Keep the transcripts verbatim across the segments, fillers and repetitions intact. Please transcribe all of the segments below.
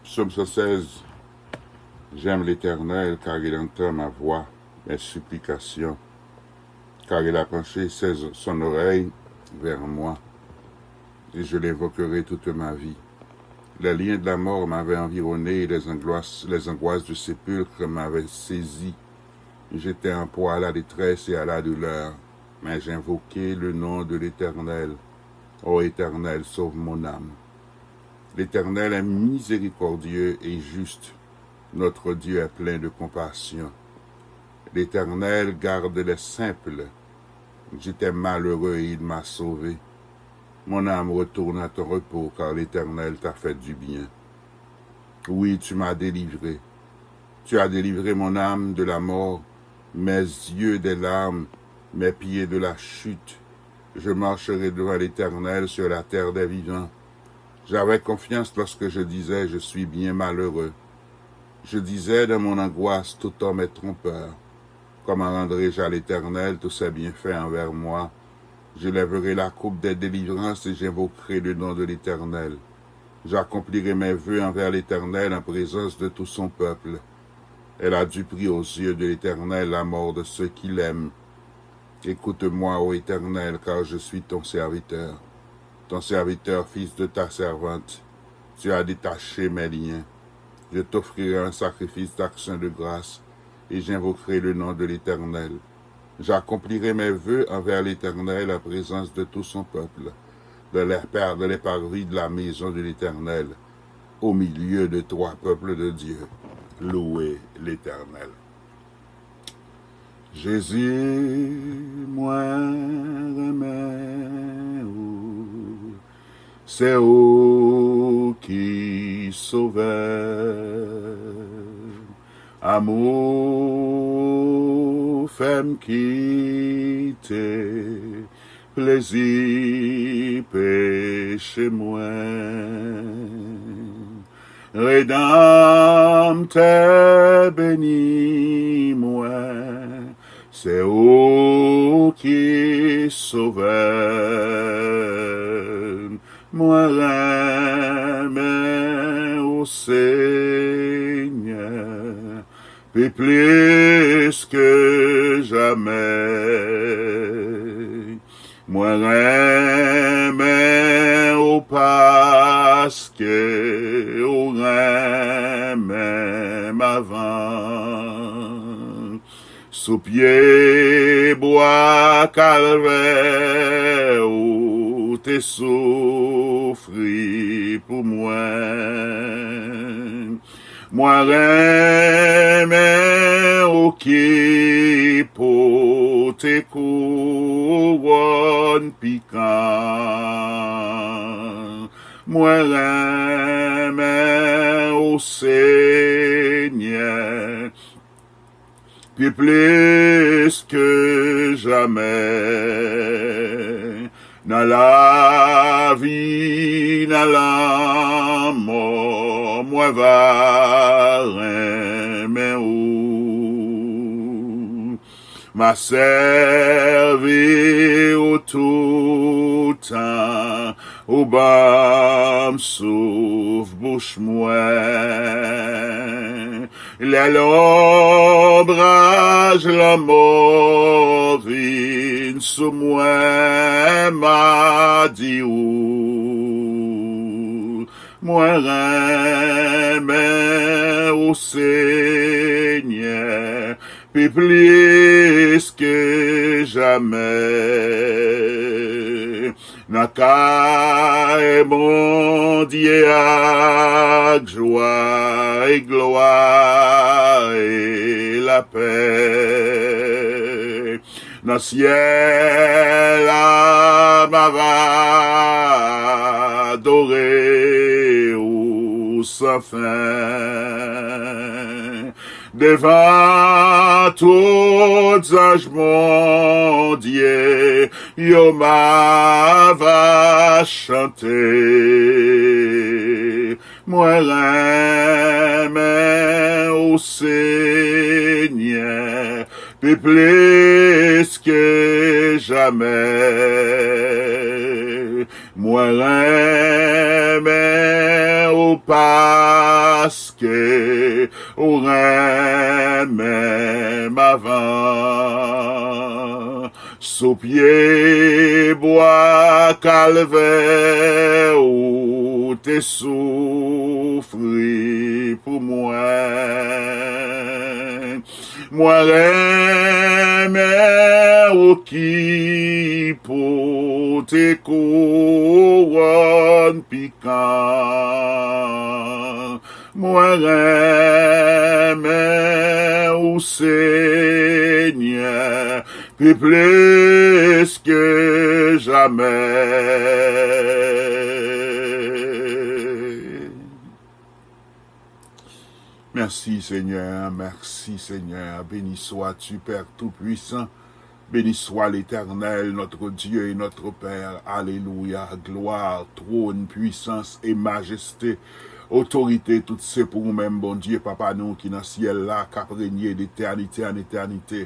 Psaume cent seize. J'aime l'Éternel, car il entend ma voix, mes supplications, car il a penché ses- son oreille vers moi, et je l'invoquerai toute ma vie. Les liens de la mort m'avaient environné, et les angoisses, les angoisses du sépulcre m'avaient saisi. J'étais en proie à la détresse et à la douleur, mais j'invoquai le nom de l'Éternel. Ô Éternel, sauve mon âme. L'Éternel est miséricordieux et juste. Notre Dieu est plein de compassion. L'Éternel garde les simples. J'étais malheureux et il m'a sauvé. Mon âme, retourne à ton repos, car l'Éternel t'a fait du bien. Oui, tu m'as délivré. Tu as délivré mon âme de la mort, mes yeux des larmes, mes pieds de la chute. Je marcherai devant l'Éternel sur la terre des vivants. J'avais confiance lorsque je disais, je suis bien malheureux. Je disais dans mon angoisse, tout homme est trompeur. Comment rendrai-je à l'Éternel tous ses bienfaits envers moi? Je lèverai la coupe des délivrances et j'invoquerai le nom de l'Éternel. J'accomplirai mes vœux envers l'Éternel en présence de tout son peuple. Elle a du prix aux yeux de l'Éternel, la mort de ceux qui l'aiment. Écoute-moi, ô Éternel, car je suis ton serviteur, ton serviteur, fils de ta servante. Tu as détaché mes liens. Je t'offrirai un sacrifice d'action de grâce et j'invoquerai le nom de l'Éternel. J'accomplirai mes vœux envers l'Éternel en présence de tout son peuple, dans les par- dans les parvis de la maison de l'Éternel, au milieu de trois peuples de Dieu. Louez l'Éternel. Jezi, mwen renmen ou, se ou ki sovè. Amou fè m kite plezi peche mwen. Redanmtè, beni mwen, se ou ki sovè m. Mwen renmen ou, Senyè, pi plis ke jamè. Mwen renmen ou paske ou renmen m avan. Sou pye bwa Kalvè, ou te soufri pou mwen. Mwen renmen ou ki pote kouwòn pikan. Mwen renmen ou, Senyè, pi plis ke jamè. Nan lavi, nan lanmò, mwen va renmen ou. M a sèvi ou toutan, ou ban m souf bouch mwen. Lè lonbraj lanmò vin sou mwen, m a di ou, mwen renmen ou, Senyè, pi plis ke jamè. Nan kay Bondye ak jwa e glwa e lapè. Nan syèl la, m ava adore ou san fen. Devan tout zanj Bondye yo, m ava chante. Mwen renmen ou, Senyè, pi plis ke jamè. Mwen renmen ou paske ou renmen m avan. Sou pye bwa Kalvè, ou te soufri pou mwen. Mwen renmen ou ki pote kouwòn pikan. Mwen renmen ou, Senyè, pi plis ke jamè. Merci Seigneur, merci Seigneur. Béni sois-tu, Père Tout-Puissant. Béni soit l'Éternel, notre Dieu et notre Père. Alléluia. Gloire, trône, puissance et majesté, otorite, tout se pou ou menm, Bondye, Papa nou ki nan syèl la, k ap renye de etènite an etènite.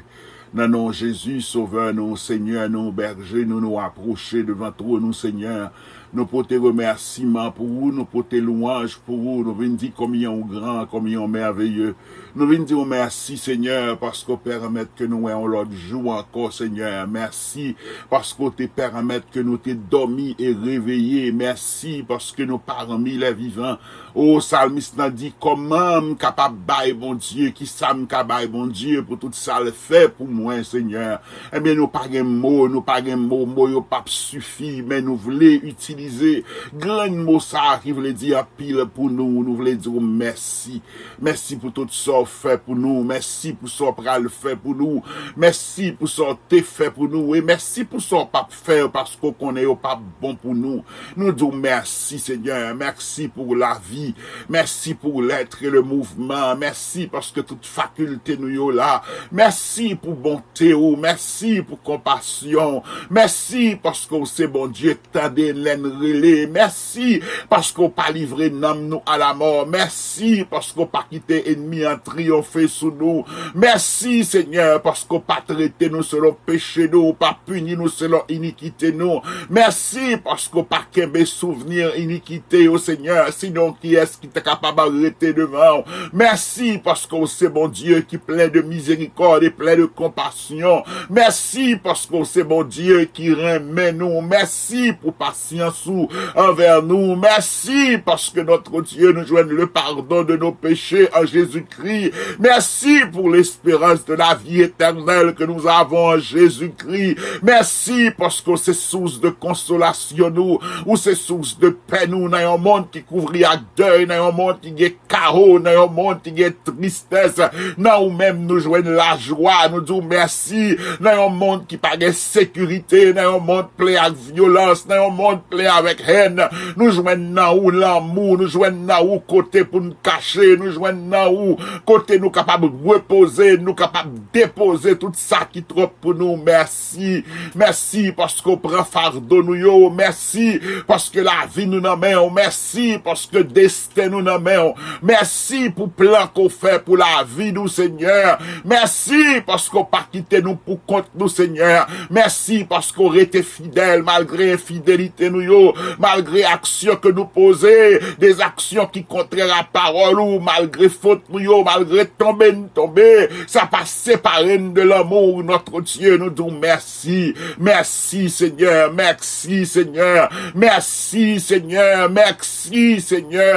Nan non Jezi, Sovè nou, Senyè nou, Bèje nou, nou apwoche devan twòn ou, Senyè. Nou pote remèsiman pou ou, nou pote lwanj pou ou, nou vin di konbyen ou gran, konbyen ou mèveye. Nou vin di w mèsi, Senyè, paske w pèmèt ke nou wè yon lòt jou ankò, Senyè. Mèsi paske w te pèmèt ke nou te dòmi e reveye. Mèsi paske nou pami lè vivan. O, salmis lan di, kòman m kapab bay Bondye? Kisa m ka bay Bondye pou tout sa l fè pou mwen, Senyè? Ebyen, nou pa gen mo, nou pa gen mo, mo yo p ap sifi, men nou vle itilize grenn mo sa a ki vle di anpil pou nou. Nou vle di w mèsi. Mèsi pou tout sa w fè pou nou. Mèsi pou sa w pral fè pou nou. Mèsi pou sa w te fè pou nou. E mèsi pou sa w p ap fè, paske w konnen yo p ap bon pou nou. Nou di w mèsi, Senyè. Mèsi pou lavi. Mèsi pou l'être et le mouvement. Mèsi paske tout fakilte nou yo la. Mèsi pou bonte ou. Mèsi pou konpasyon ou. Mèsi paske w se Bondye k tande lè n rele. Mèsi paske w pa livre nanm nou a lamò. Mèsi paske w pa kite ènmi an triyonfe sou nou. Mèsi, Senyè, paske w pa trete nou selon peche nou, w pa pini nou selon inikite nou. Mèsi paske w pa kenbe souvni inikite yo, Senyè. Sinon, kiyès ki te kapab rete devan w? Mèsi paske w se Bondye ki plen de mizerikòd e plen de konpasyon. Mèsi paske w se Bondye ki renmen nou. Mèsi pou pasyans ou anvè nou. Mèsi paske, notre Dieu, nou jwenn le pardon de nos péchés en Jésus-Christ. Mèsi pou l'espérance de la vie éternelle que nous avons en Jésus-Christ. Mèsi paske w se sous de konsolasyon nou. Ou se sous de pè nou nan yon mond ki kouvri ak dèy, nan yon mond ki gen kawo, nan yon mond ki gen tristès. Nan ou menm nou jwenn lajwa. Nou di w mèsi. Nan yon mond ki pa gen sekirite, nan yon mond plen ak vyolans, nan yon mond plen avèk hèn, nou jwenn nan ou lanmou, nou jwenn nan ou kote pou n kache, nou jwenn nan ou kote nou kapab repoze, nou kapab depoze tout sa ki twòp pou nou. Mèsi. Mèsi paske w pran fado nou yo. Mèsi paske lavi nou nan men w. Mèsi paske desten nou nan men w. Mèsi pou plan ke w fè pou lavi nou, Senyè. Mèsi paske w pa kite nou pou kont nou, Senyè. Mèsi paske w rete fidèl malgre enfidelite nou yo, malgre aksyon ke nou poze, de aksyon ki kontrè a pawòl ou, malgre fot nou yo, malgre tonbe n tonbe, sa pa separe n de lanmou w, notre Dieu. Nou di w mèsi. Mèsi, Senyè. Mèsi, Senyè. Mèsi, Senyè. Mèsi, Senyè.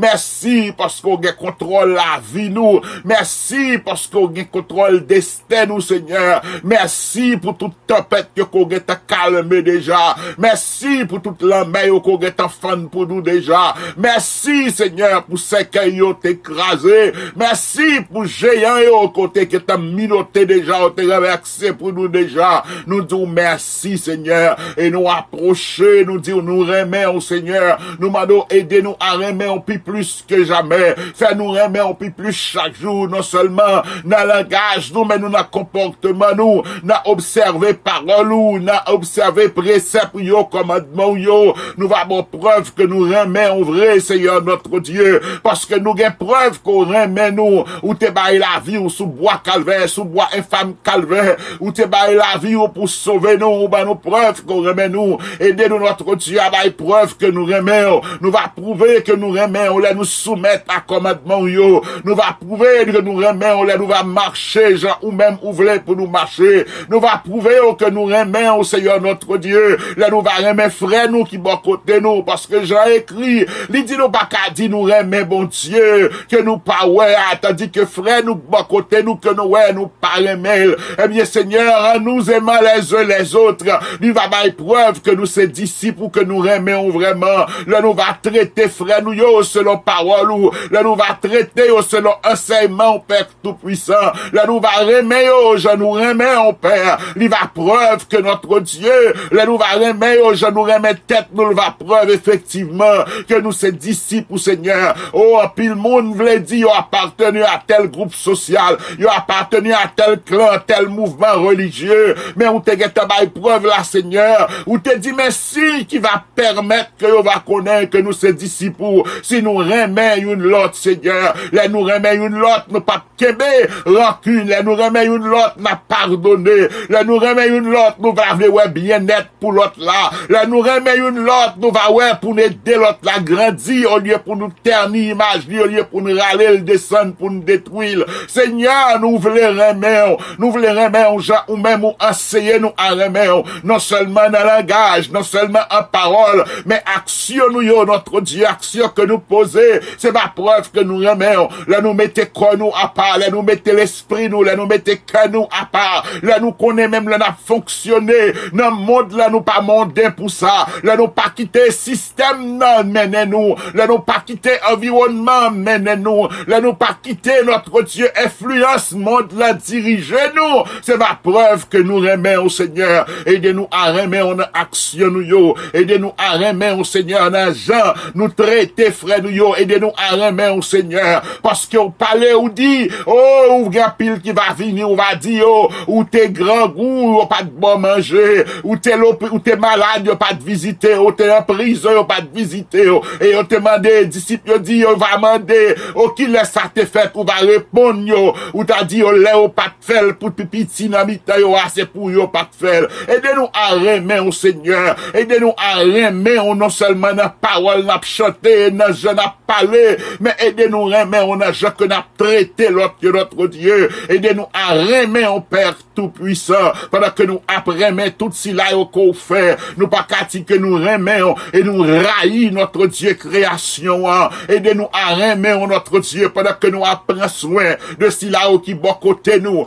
Mèsi paske w gen kontwòl lavi nou. Mèsi paske w gen kontwòl desten nou, Senyè. Mèsi pou tout tanpèt yo ke w gentan kalme deja. Mèsi pou tout lanmè yo ke w gentan fann pou nou deja. Mèsi, Senyè, pou sèkèy yo te kraze. Mèsi pou jeyan yo ke w te gentan minote deja, w te ranvèse pou nou deja. Nou di w mèsi, Senyè, e nou apwoche, nou di w nou renmen w, Senyè. Nou mande w ede nou a renmen w pi plis ke jamè. Fè nou renmen w pi plis chak jou, non sèlman nan langaj nou, men nou nan konpòtman konpòtman nou, nan obsève pawòl ou, nan obsève presèp ou yo, kòmandman ou yo. Nou va ba w prèv ke nou renmen w vre, Seyè notre Dieu, paske nou gen prèv ke w renmen nou. Ou te bay lavi w sou bwa Kalvè, sou bwa enfam Kalvè. Ou te bay lavi w pou sove nou, ou ban nou prèv ke w renmen nou. Ede nou, notre Dieu, a bay prèv ke nou renmen w. Nou va pwouve ke nou renmen w lè nou soumèt a kòmandman w yo. Nou va pwouve ke nou renmen w lè nou va mache jan ou menm ou vle pou nou mache. Nou va pwouve w ke nou renmen w, Seyè notre Dieu, lè nou va renmen frè nou ki bò kote nou, paske jan ekri, li di nou pa ka di nou renmen Bondye ke nou pa wè a, tandike frè nou bò kote nou ke nou wè, nou pa renmen l. Ebyen, Senyè, en nous aimant les uns les autres, li va bay prèv ke nou se disip ou, ke nou renmen w vrèman. Lè nou va trete frè nou yo selon pawòl ou, lè nou va trete yo selon ansèyman w, Pè Toupwisan, lè nou va renmen yo jan nou renmen w, Pè, li va prèv ke notre Dieu, lè nou va renmen yo jan nou renmen tèt nou, li va prèv efektivman ke nou se disip ou, Senyè. O, anpil moun vle di yo apateni a tèl gwoup sosyal, yo apateni a tèl klan, tèl mouvman relijye, men ou te gentan bay prèv la, Senyè. Ou te di, men siy ki va pèmèt ke yo va konnen ke nou se disip ou, si nou renmen youn lòt, Senyè. Lè nou renmen youn lòt, nou p ap kenbe rankin. Lè nou renmen youn lòt, n ap padone. Lè nou renmen youn lòt, nou va vle wè byennèt pou lòt la. Lè nou renmen youn lòt, nou va wè pou n ede lòt la grandi, olye pou nou tèni imaj li, olye pou n rale l desann, pou n detwi l. Senyè, nou vle renmen w. Nou vle renmen w jan ou menm ou anseye nou a renmen w. Non sèlman nan langaj, non sèlman an pawòl, men aksyon nou yo, notre Dieu, aksyon ke nou poze, se pa prèv ke nou renmen w. Lè nou mete kò nou apa, lè nou mete lespri nou, lè nou mete kè nou apa, lè nou konnen menm lè n ap fonksyone nan mond lan, nou pa monden pou sa, lè nou pa kite sistèm nan mennen nou, lè nou pa kite anviwònman an mennen nou, lè nou pa kite, notre Dieu, enfliyans mond lan dirije nou, se pa prèv ke nou renmen w, Senyè. Ede nou a renmen w nan aksyon nou yo. Ede nou a renmen w, Senyè, nan jan nou trete frè nou yo. Ede nou a renmen w, Senyè. Paske w pale, ou di, o, ou gen anpil ki va vini, ou va di yo, ou te grangou, yo pa t ba w manje, ou te lopi-, ou te malad, yo pa t vizite w, ou te an prizon, yo pa t vizite w. E yo te mande, disip yo di, yo va mande, o, kilè sa te fèt, ou va reponn yo, ou ta di yo, lè yo pa t fè l pou pi piti nan mitan yo a, se pou yo pa t fè l. Ede nou a renmen w, Senyè. Ede nou a renmen w non sèlman nan pawòl n ap chante, nan jan n ap pale, men ede nou renmen w nan jan ke n ap trete lòt yo, notre Dieu. Ede nou a renmen w, Pè Toupwisan, pandan ke nou ap renmen tout sila yo ke w fè. Nou pa ka di ke nou renmen w e nou rayi, notre Dieu, kreyasyon an. Ede nou a renmen w, notre Dieu, pandan ke nou ap pran swen de sila yo ki bò kote nou,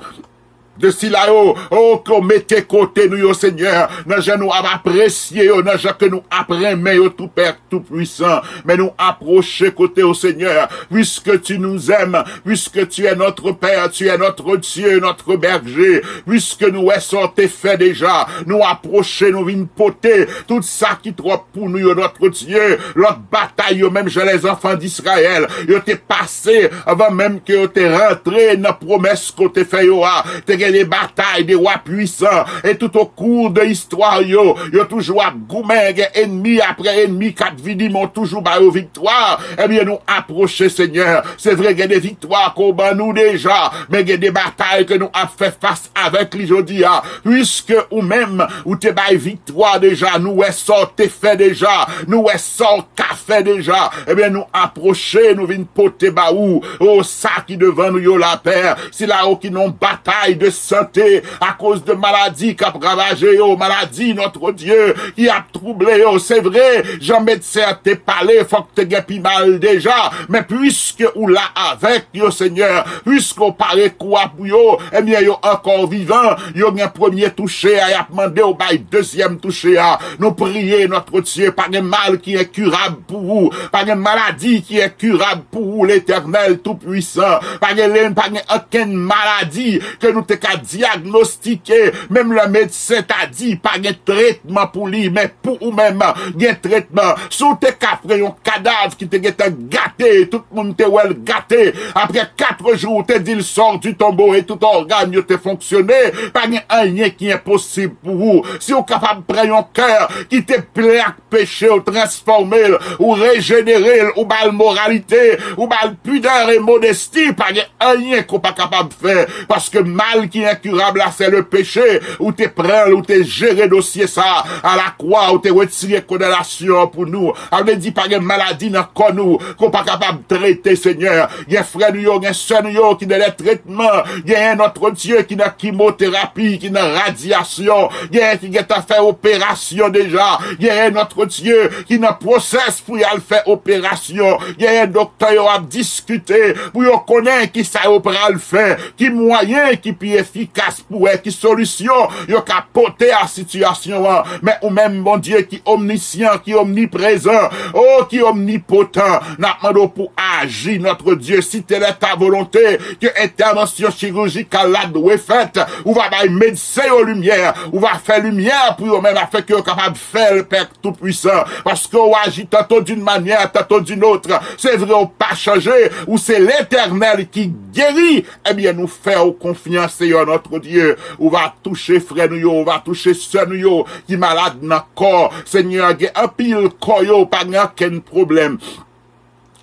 de sila yo, o, ke w mete kote nou yo, Senyè, nan jan nou ap apresye yo, nan jan ke nou ap renmen yo tou, Pè Toupwisan. Men nou apwoche kote w, Senyè, puisque tu nous aimes, puisque tu es notre Père, tu es notre Dieu, notre berger, puisque nou wè sa w te fè deja, nou apwoche, nou vin pote tout sa ki twòp pou nou yo, notre Dieu. Lòt batay yo, menm jan lèzanfan d'Israël, yo te pase anvan menm ke yo te rantre nan pwomès ke w te fè yo a. Te gen de batay, de wa pwisan, e tout o kou de istwa yo, yo toujou ap goumen, gen enmi apre enmi k ap vini, men w toujou ba yo viktwa. Ebyen, nou apwoche, Senyè. Se vre, gen de viktwa ke w ban nou deja, men gen de batay ke nou ap fè fas avèk li jodi a. Puiske ou menm, ou te bay viktwa deja, nou wè sa w te fè deja, nou wè sa w ka fè deja. Ebyen, nou apwoche, nou vin pote ba ou, o, sa ki devan nou yo la, Pè. Sila yo ki nan batay de sante, akoz de maladi k ap ravaje yo, maladi, notre Dieu, ki ap twouble yo. Se vre, jan medsen an te pale, fòk te gen pi mal deja, men puiske ou la avèk yo, Senyè, puiske w pare kou a pou yo, ebyen, yo ankò vivan, yo gen premye touche a, y ap mande w bay dezyèm touche a. Nou priye, notre Dieu, pa gen mal ki enkirab pou ou, pa gen maladi ki enkirab pou ou, Letènèl Toupwisan. Pa gen len-, pa gen okenn maladi ke nou te a dyagnostike, menm lè medsen ta di pa gen tretman pou li, men pou ou menm, gen tretman. Si w te ka pran yon kadav ki te gentan gate, tout moun te wè l gate, apre kat jou, ou te di l sort du tombeau e tout ògàn yo te fonksyone, pa gen anyen ki enposib pou ou. Si w kapab pran yon kè ki te plen ak peche, ou transfòme l, ou rejenere l, ou ba l moralite, ou ba l pidè e modesti, pa gen anyen ke w pa kapab fè, paske mal ki enkirab la, se le peche. Ou te pran l, ou te jere dosye sa a la kwa, ou te retire kondanasyon an pou nou. Sa vle di, pa gen maladi nan kò nou ke w pa kapab trete, Senyè. Gen frè nou yo, gen sè nou yo ki nan lè tretman, genyen, Notre Dieu, ki nan kimoterapi, ki nan radyasyon, genyen ki gentan fè operasyon deja, genyen, Notre Dieu, ki nan pwosès pou y al fè operasyon, genyen, doktè yo ap diskite pou yo konnen ki sa yo pral fè, ki mwayen ki pi efikas pou wè ki solisyon yo ka pote a sitiyasyon an. Men ou menm, Bondye ki omnisyan, ki omniprezan, o, ki omnipotan, n ap mande w pou aji, Notre Dieu, si tel est ta volonté, ke entèvansyon chirijikal la dwe fèt, ou va bay medsen yo limyè, ou va fè limyè pou yo menm, afin ke yo kapab fè l, Pè Toupwisan, paske w aji tanto d'une manière, tanto d'une autre. Se vre, ou pa chanje, ou se Letènèl ki geri. Ebyen, nou fè w konfyans, Senyè, Notre Dieu. Ou va touche frè nou yo, ou va touche sè nou yo ki malad nan kò. Senyè, gen anpil kò yo pa gen okenn pwoblèm.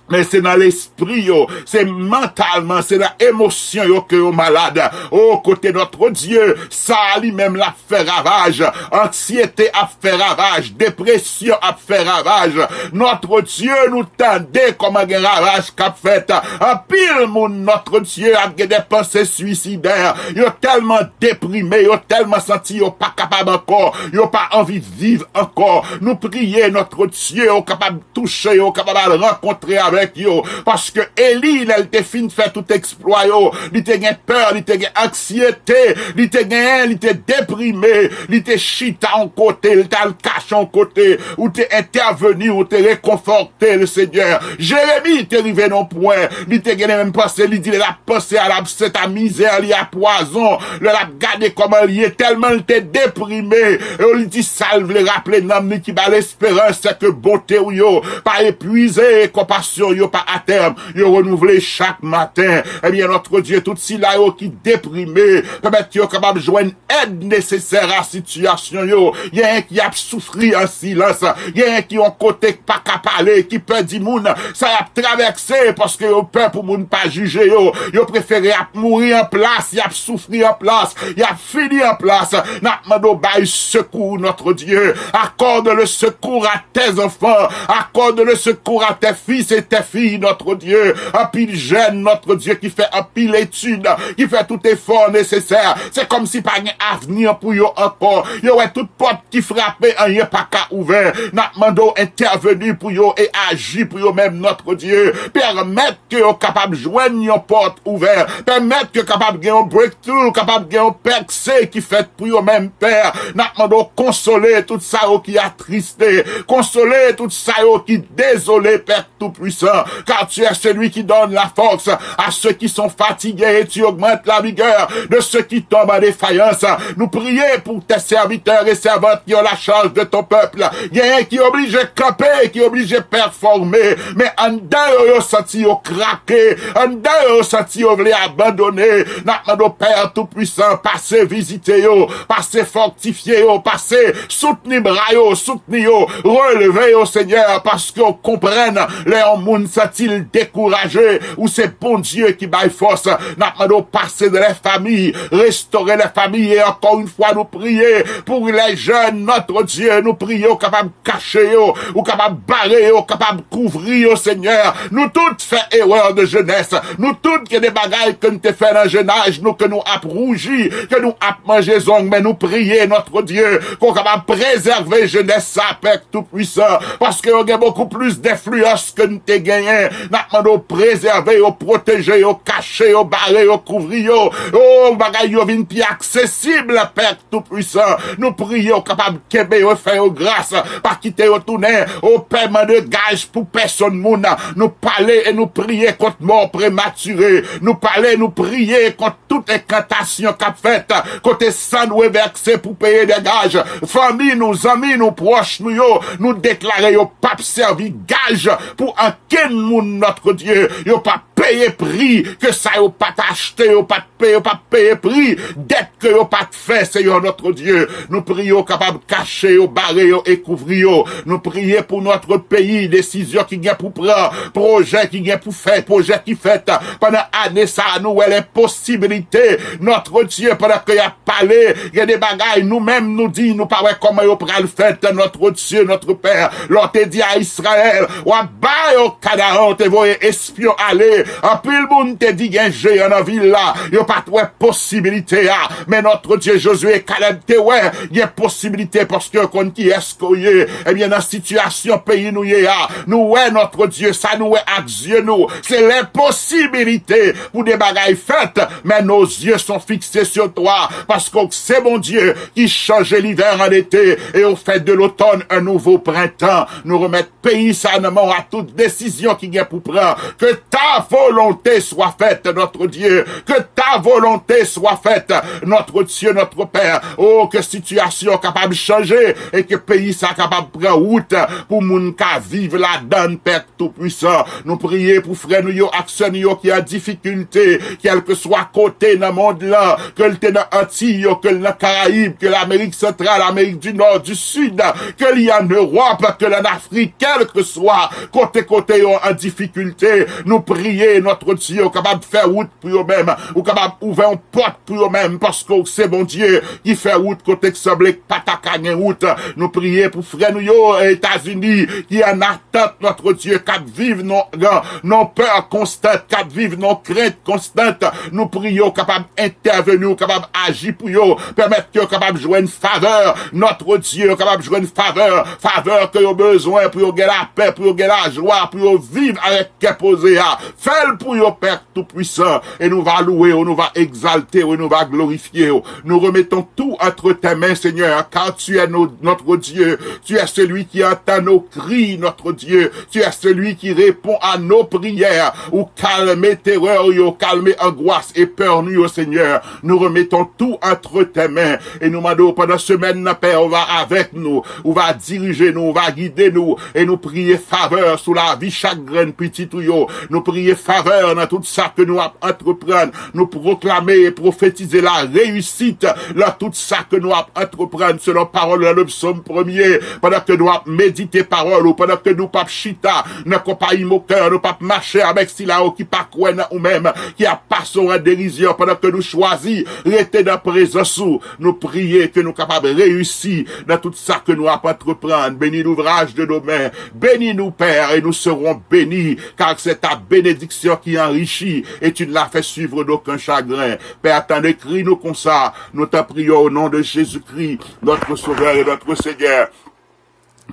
Men se nan lespri yo, se mantalman, se nan emosyon yo ke yo malad. O, kote Notre Dieu, sa a li menm l ap fè ravaj. Anksyete ap fè ravaj, depresyon ap fè ravaj. Notre Dieu, nou tande kòman gen ravaj k ap fèt. Anpil moun, Notre Dieu, ap gen de panse swisidè. Yo tèlman deprime, yo tèlman santi yo pa kapab ankò, yo pa anvi viv ankò. Nou priye, Notre Dieu, ou kapab touche yo, kapab al rankontre avèk yo. Paske Eli, lè l te fin fè tout eksplwa yo, li te gen pè, li te gen anksyete, li te gen, li te deprime, li te chita yon kote, li t al kache yon kote, ou te entèveni, ou te rekonfòte l, Senyè. Jeremi te rive nan yon pwen, li te gen menm panse, li di lè l ap panse a labsent, a mizè li, a pwazon, lè l ap gade kòman li ye, tèlman li te deprime, e li di sa l vle raple nanm li ki ba l esperans, se ke bonte w yo pa epwize, e konpasyon w yo pa atèm, yo renouvle chak maten. Ebyen, Notre Dieu, tout sila yo ki deprime, pèmèt yo kapab jwenn èd nesesè a sitiyasyon yo. Genyen ki ap soufri an silans, genyen ki yon kote k pa ka pale, ki pè di moun sa y ap travèse, paske yo pè pou moun pa jije yo. Yo prefere ap mouri an plas, y ap soufri an plas, y ap fini an plas. N ap mande w bay sekou, Notre Dieu. Accorde le secours à tes enfants, accorde le secours à tes fils et tes filles, Notre Dieu. Anpil jèn, Notre Dieu, ki fè anpil etid, ki fè tout efò nesesè. Se kòmsi pa gen avni pou yo ankò. Yo wè tout pòt ki frape, anyen pa ka ouvè. N ap mande w entèveni pou yo e aji pou yo menm, Notre Dieu. Pèmèt ke yo kapab jwenn yon pòt ouvè. Pèmèt ke kapab gen yon breakthrough, kapab gen yon pèkse ki fèt pou yo menm, Pè. N ap mande w konsole tout sa yo ki atriste. Konsole tout sa yo ki dezole, Pè Toupwisan, car tu es celui qui donne la force à ceux qui sont fatigués et tu augmentes la vigueur de ceux qui tombent en défaillance. Nous prions pour tes serviteurs et servantes qui ont la charge de ton peuple. Genyen ki oblije kanpe, ki oblije pèfòme, men anndan yo, yo santi yo krake, anndan yo, yo santi yo vle abandone. N ap mande w, Pè Toupwisan, pase vizite yo, pase fòtifye yo, pase soutni bra yo, soutni yo, releve yo, Senyè, paske w konprann lè yon moun santi l dekouraje, ou se Bondye ki bay fòs. N ap mande w pase dans les familles, restaurer les familles, et encore une fois, nou priye pou les jeunes, Notre Dieu, nou priye w kapab kache yo, ou kapab bare yo, ou kapab kouvri yo, Senyè. Nou tout fè erè de jenès. Nou tout gen de bagay ke n te fè nan jenaj nou, ke nou ap rouji, ke nou ap manje zong, men nou priye, Notre Dieu, ke w kapab prezève jenès sa, Pè Toupwisan, paske yo gen bokou plis denfliyans ke n te genyen. N ap mande w prezève yo, pwoteje yo, kache yo, bare yo, kouvri yo. O, bagay yo vin pi aksesib, Pè Toupwisan. Nou priye w kapab kenbe yo, fè yo gras. Pa kite yo tounen, o Pè, mande gaj pou pèsonn moun. Nou pale e nou priye kont mò prematire. Nou pale, nou priye kont tout enkantasyon k ap fèt, kote san nou revèse pou peye dè gaj. Fanmi nou, zanmi nou, pwòch nou yo, nou deklare yo p ap sèvi gaj pou ankenn moun, Notre Dieu. Yo p ap peye pri ke sa yo pa t achte, yo pa t peye, yo p ap peye pri dèt ke yo pa t fè, Seyè, Notre Dieu. Nou priye w kapab kache yo, bare yo e kouvri yo. Nou priye pou notre pays, desizyon ki gen pou pran, pwojè ki gen pou fè, pwojè ki fèt pandan ane sa a, nou wè lenposibilite, Notre Dieu, pandan ke y ap pale, gen de bagay nou menm nou di nou pa wè kòman yo pral fèt, Notre Dieu, notre Père. Lè w te di a Izrayèl, w ap ba yo Kanaan, w te voye espyon ale. Anpil moun te di gen jeyan nan vil la, yo pa t wè posibilite a. Men, Notre Dieu, Josué e Kalèb te wè gen posibilite, paske yo konn kiyès ke w ye. Ebyen, nan sitiyasyon peyi nou ye a, nou wè, Notre Dieu, sa nou wè ak zye nou, se lenposibilite pou de bagay fèt, men nos yeux sont fixés sur toi, paske w se Bondye ki chanje l'hiver en été et ou fè de l'automne un nouveau printemps. Nou remèt peyi sa nan men w a, tout desizyon ki gen pou pran. Que ta volonté soit faite, notre Dieu. Que ta volonté soit faite, notre Dieu, notre Père. O, ke sitiyasyon kapab chanje e ke peyi sa kapab pran wout pou moun ka viv ladan l, Pè Toupwisan. Nou priye pou frè nou yo ak sè nou yo ki an difikilte, kèlkeswa kote nan mond lan, ke l te nan Antiy yo, ke l nan Karayib, ke l Amerik Santral, Amerik di Nò, di Sid, ke li an Ewòp, ke l an Afrik, kèlkeswa kote, kote yo an difikilte, nou priye, Notre Dieu, ou kapab fè wout pou yo menm, ou kapab ouvè yon pòt pou yo menm, paske w se Bondye ki fè wout kote k sanble k pa ta ka gen wout. Nou priye pou frè nou yo Etazini ki an atant, Notre Dieu, k ap viv nan, nan, nan pè konstan, k ap viv nan krent konstan. Nou priye w kapab entèveni, w kapab aji pou yo, pèmèt ke yo kapab jwenn favè, Notre Dieu, yo kapab jwenn favè, favè ke yo bezwen pou yo gen lapè, pou yo gen lajwa, pou yo viv avèk kè poze a. Fè l pou yo, Pè Toupwisan, et nous va louer, nous va exalter, et nous va glorifier. Nous remettons tout entre tes mains, Seigneur, car tu es no- notre Dieu, tu es celui qui entend nos cris, notre Dieu, tu es celui qui répond à nos prières. Ou kalme terè yo, kalme angwas e pè nou yo, Senyè. Nous remettons tout entre tes mains. E nou mande w pandan semèn nan, Pè, ou va avèk nou, ou va dirije nou, ou va gide nou, e nou priye favè sou lavi chak grenn pitit ou yo. Nou priye favè nan tout sa ke nou ap antreprann. Nou pwoklame e pwofetize la reyisit nan tout sa ke nou ap antreprann, selon pawòl nan le psaume premier. Pandan ke nou ap medite pawòl ou, pandan ke nou p ap chita nan konpayi mokè, nou p ap mache avèk sila yo ki pa kwè nan ou menm, ki ap pase w an derizyon, pandan ke nou chwazi rete nan prezans ou. Nou priye ke nou kapab reyisi nan tout sa ke nou ap antreprann. Bénis l'ouvrage de nos mains. Bénis-nous, Père, et nous serons bénis, car c'est ta bénédiction qui enrichit, et tu ne la fais suivre d'aucun chagrin. Père, tande kri nou konsa, nou t'en prions au nom de Jésus-Christ, notre Sauveur et notre Seigneur,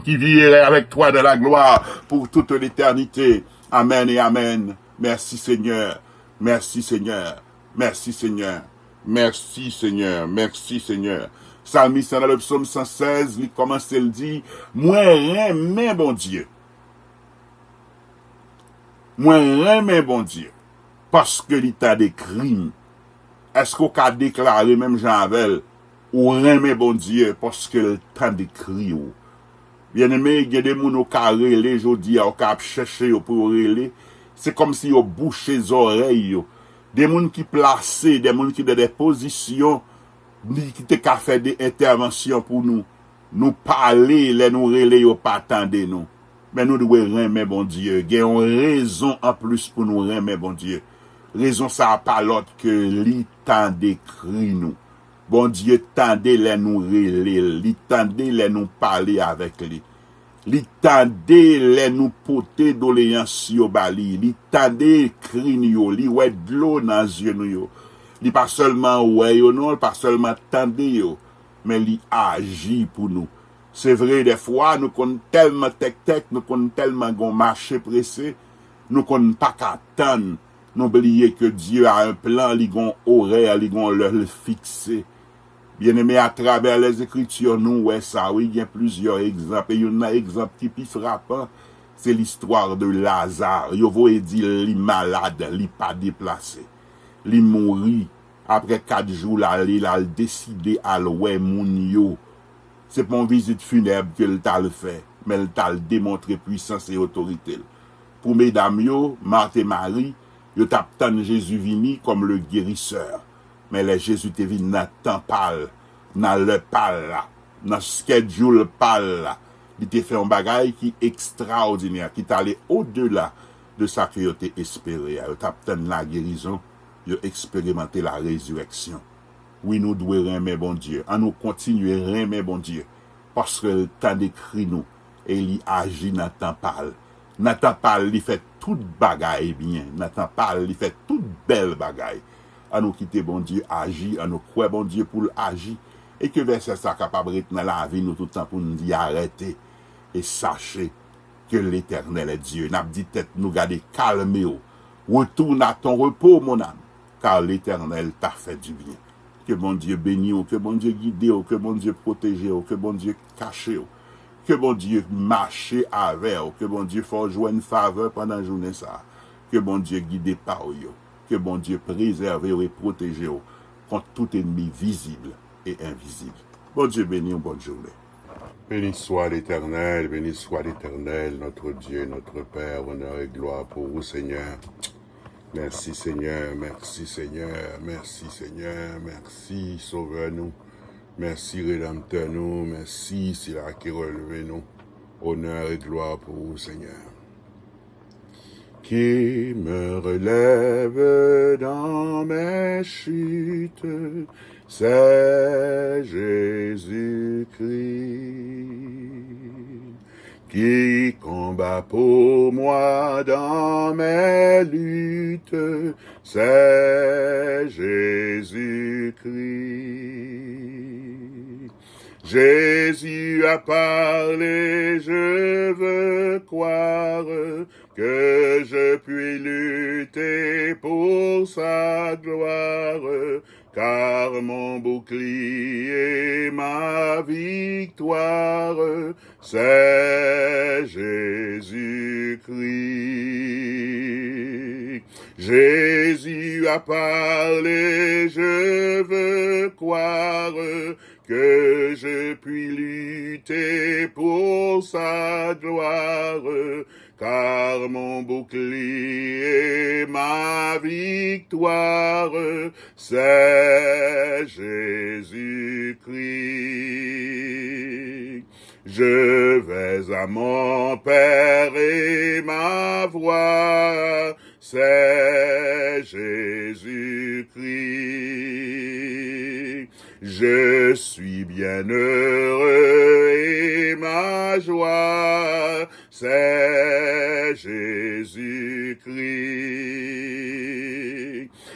qui vit et règne avec toi dans la gloire pour toute l'éternité. Amen et amen. Merci Seigneur. Merci Seigneur. Merci Seigneur. Merci Seigneur. Merci Seigneur. Salmis nan le psaume cent seize, li kòmanse, l di, mwen renmen Bondye. Mwen renmen Bondye paske li tande kri m. Èske w ka deklare menm jan avè l, ou renmen Bondye paske l tande kri w? Byeneme, gen de moun ou ka rele jodi a, ou ka ap chèche yo pou yo rele. Se kòmsi yo bouche zòrèy yo. De moun ki plase, de moun ki nan de pozisyon, ni ki te ka fè de entèvansyon pou nou. Nou pale, lè nou rele, yo pa tande nou. Men nou dwe renmen Bondye. Gen yon rezon anplis pou nou renmen Bondye. Rezon sa a pa lòt ke li tande kri nou. Bondye tande lè nou rele l. Li tande lè nou pale avèk li. Li tande lè nou pote doleyans yo ba li. Li tande kri n yo. Li wè dlo nan zye nou yo. Li pa sèlman wè yo non, li pa sèlman tande yo, men li aji pou nou. Se vre, dèfwa, nou konn tèlman tèktèk, nou konn tèlman gon mache prese, Nou konn pa ka tann. Nou bliye ke Dye a yon plan, li gon orè, li gon lè l fikse. Byeneme, atravè Lèzekriti, nou wè sa, wi, gen plizyè egzanp. E youn nan egzanp ki pi frapan, se listwa de Laza. Yo voye di l li malad, li pa deplase. Li mouri. Apre kat jou, l ale, l al deside al wè moun yo. Se pa yon vizit finèb ke l t al fè, men l t al demontre pwisans e otorite l. Pou medam yo, Mat e Mari, yo t ap tann Jezi vini kòm le guérisseur. Men lè Jezi te vin nan tan pa l, nan lè pa l la, nan schedule pa l la, li te fè yon bagay ki ekstraòdinè, ki t ale odela de sa ke yo te espere a. Yo t ap tann lagerizon, yo eksperimante la résurrection. Wi, nou dwe renmen Bondye. An nou kontinye renmen Bondye, paske l tande kri nou e li aji nan tan pa l. Nan tan pa l, li fè tout bagay byen. Nan tan pa l, li fè tout bèl bagay. An nou kite Bondye aji, an nou kwè Bondye pou l aji, e ke vèsè sa kapab ret nan lavi nou tout tan pou n di arète e sache que l'Éternel est Dieu. N ap di tèt nou, gade, kalme w. Retourne à ton repos, mon âme, car l'Éternel t'a fait du bien. Ke Bondye beni w, ke Bondye gide w, ke Bondye pwoteje w, ke Bondye kache w, ke Bondye mache avè w, ke Bondye fè w jwenn favè pandan jounen sa a, ke Bondye gide pa w yo, ke Bondye prezève w e pwoteje w kont tout enmi vizib e envizib. Bondye beni w, bòn jounen. Béni soit l'Éternel, béni soit l'Éternel, notre Dieu, notre Père, honneur et gloire pour vous, Seigneur. Merci, Seigneur, merci, Seigneur, merci, Seigneur, merci, Sovè nou, merci, Redanmtè nou, merci, sila ki releve nou. Honneur et gloire pour vous, Seigneur. Qui me relève dans mes chutes, c'est Jésus-Christ, qui combat pour moi dans mes luttes, c'est Jésus-Christ. Jésus a parlé, je veux croire que je puis lutter pour sa gloire, car mon bouclier, ma victoire, c'est Jésus-Christ. Jésus a parlé, je veux croire que je puis lutter pour sa gloire, car mon bouclier, ma victoire, c'est Jésus-Christ. Je vais à mon Père et ma voix, c'est Jésus-Christ. Je suis bien heureux et ma joie, c'est Jésus-Christ.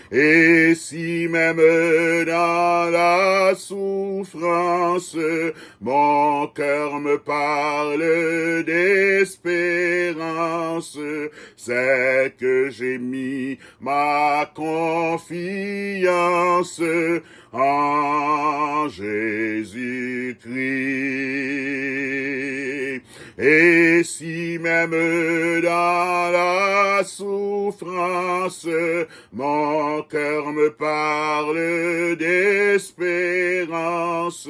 Et si même dans la souffrance, mon cœur me parle d'espérance, c'est que j'ai mis ma confiance en Jésus-Christ. Et si même dans la souffrance, mon cœur me parle d'espérance,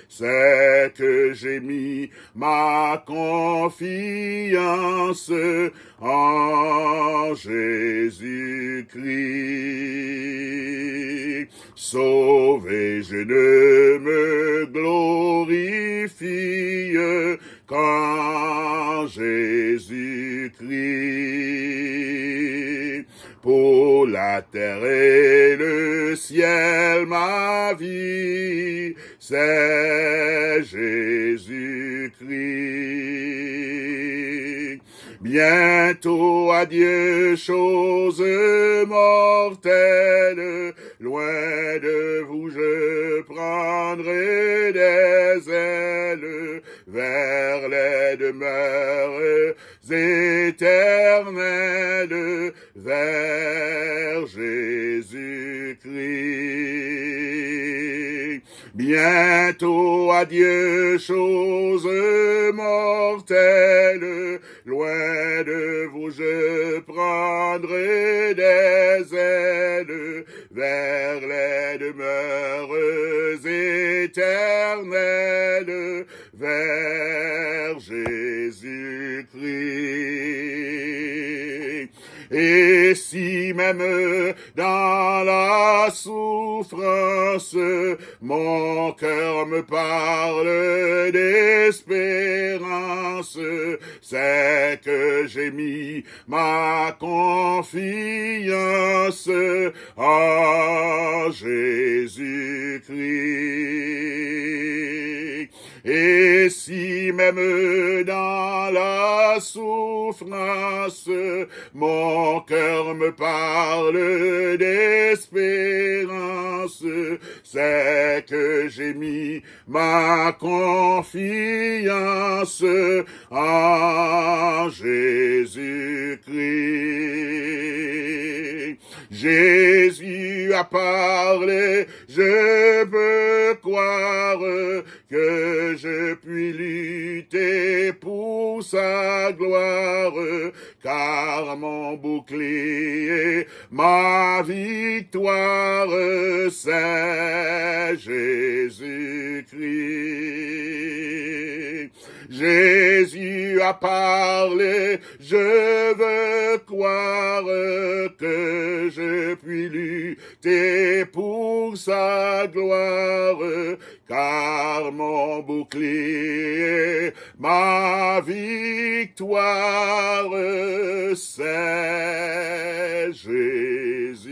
c'est que j'ai mis ma confiance en Jésus-Christ. Sauvé, je ne me glorifie qu'en Jésus-Christ. Pour la terre et le ciel, ma vie, c'est Jésus-Christ. Bientôt adieu, choses mortelles, loin de vous je prendrai des ailes vers les demeures éternelles vers Jésus-Christ. Bientôt, adieu, choses mortelles, loin de vous, je prendrai des ailes vers les demeures éternelles, vers Jésus-Christ. Et si même dans la souffrance, mon cœur me parle d'espérance, c'est que j'ai mis ma confiance en Jésus-Christ. Et si même dans la souffrance, mon cœur me parle d'espérance, c'est que j'ai mis ma confiance en Jésus-Christ. Jésus a parlé, je peux croire que je puis lutter pour sa gloire, car mon bouclier, ma victoire, c'est Jésus-Christ. Jésus a parlé, je veux croire que je puis lutter pour sa gloire, car mon bouclier, ma victoire, c'est Jésus-Christ.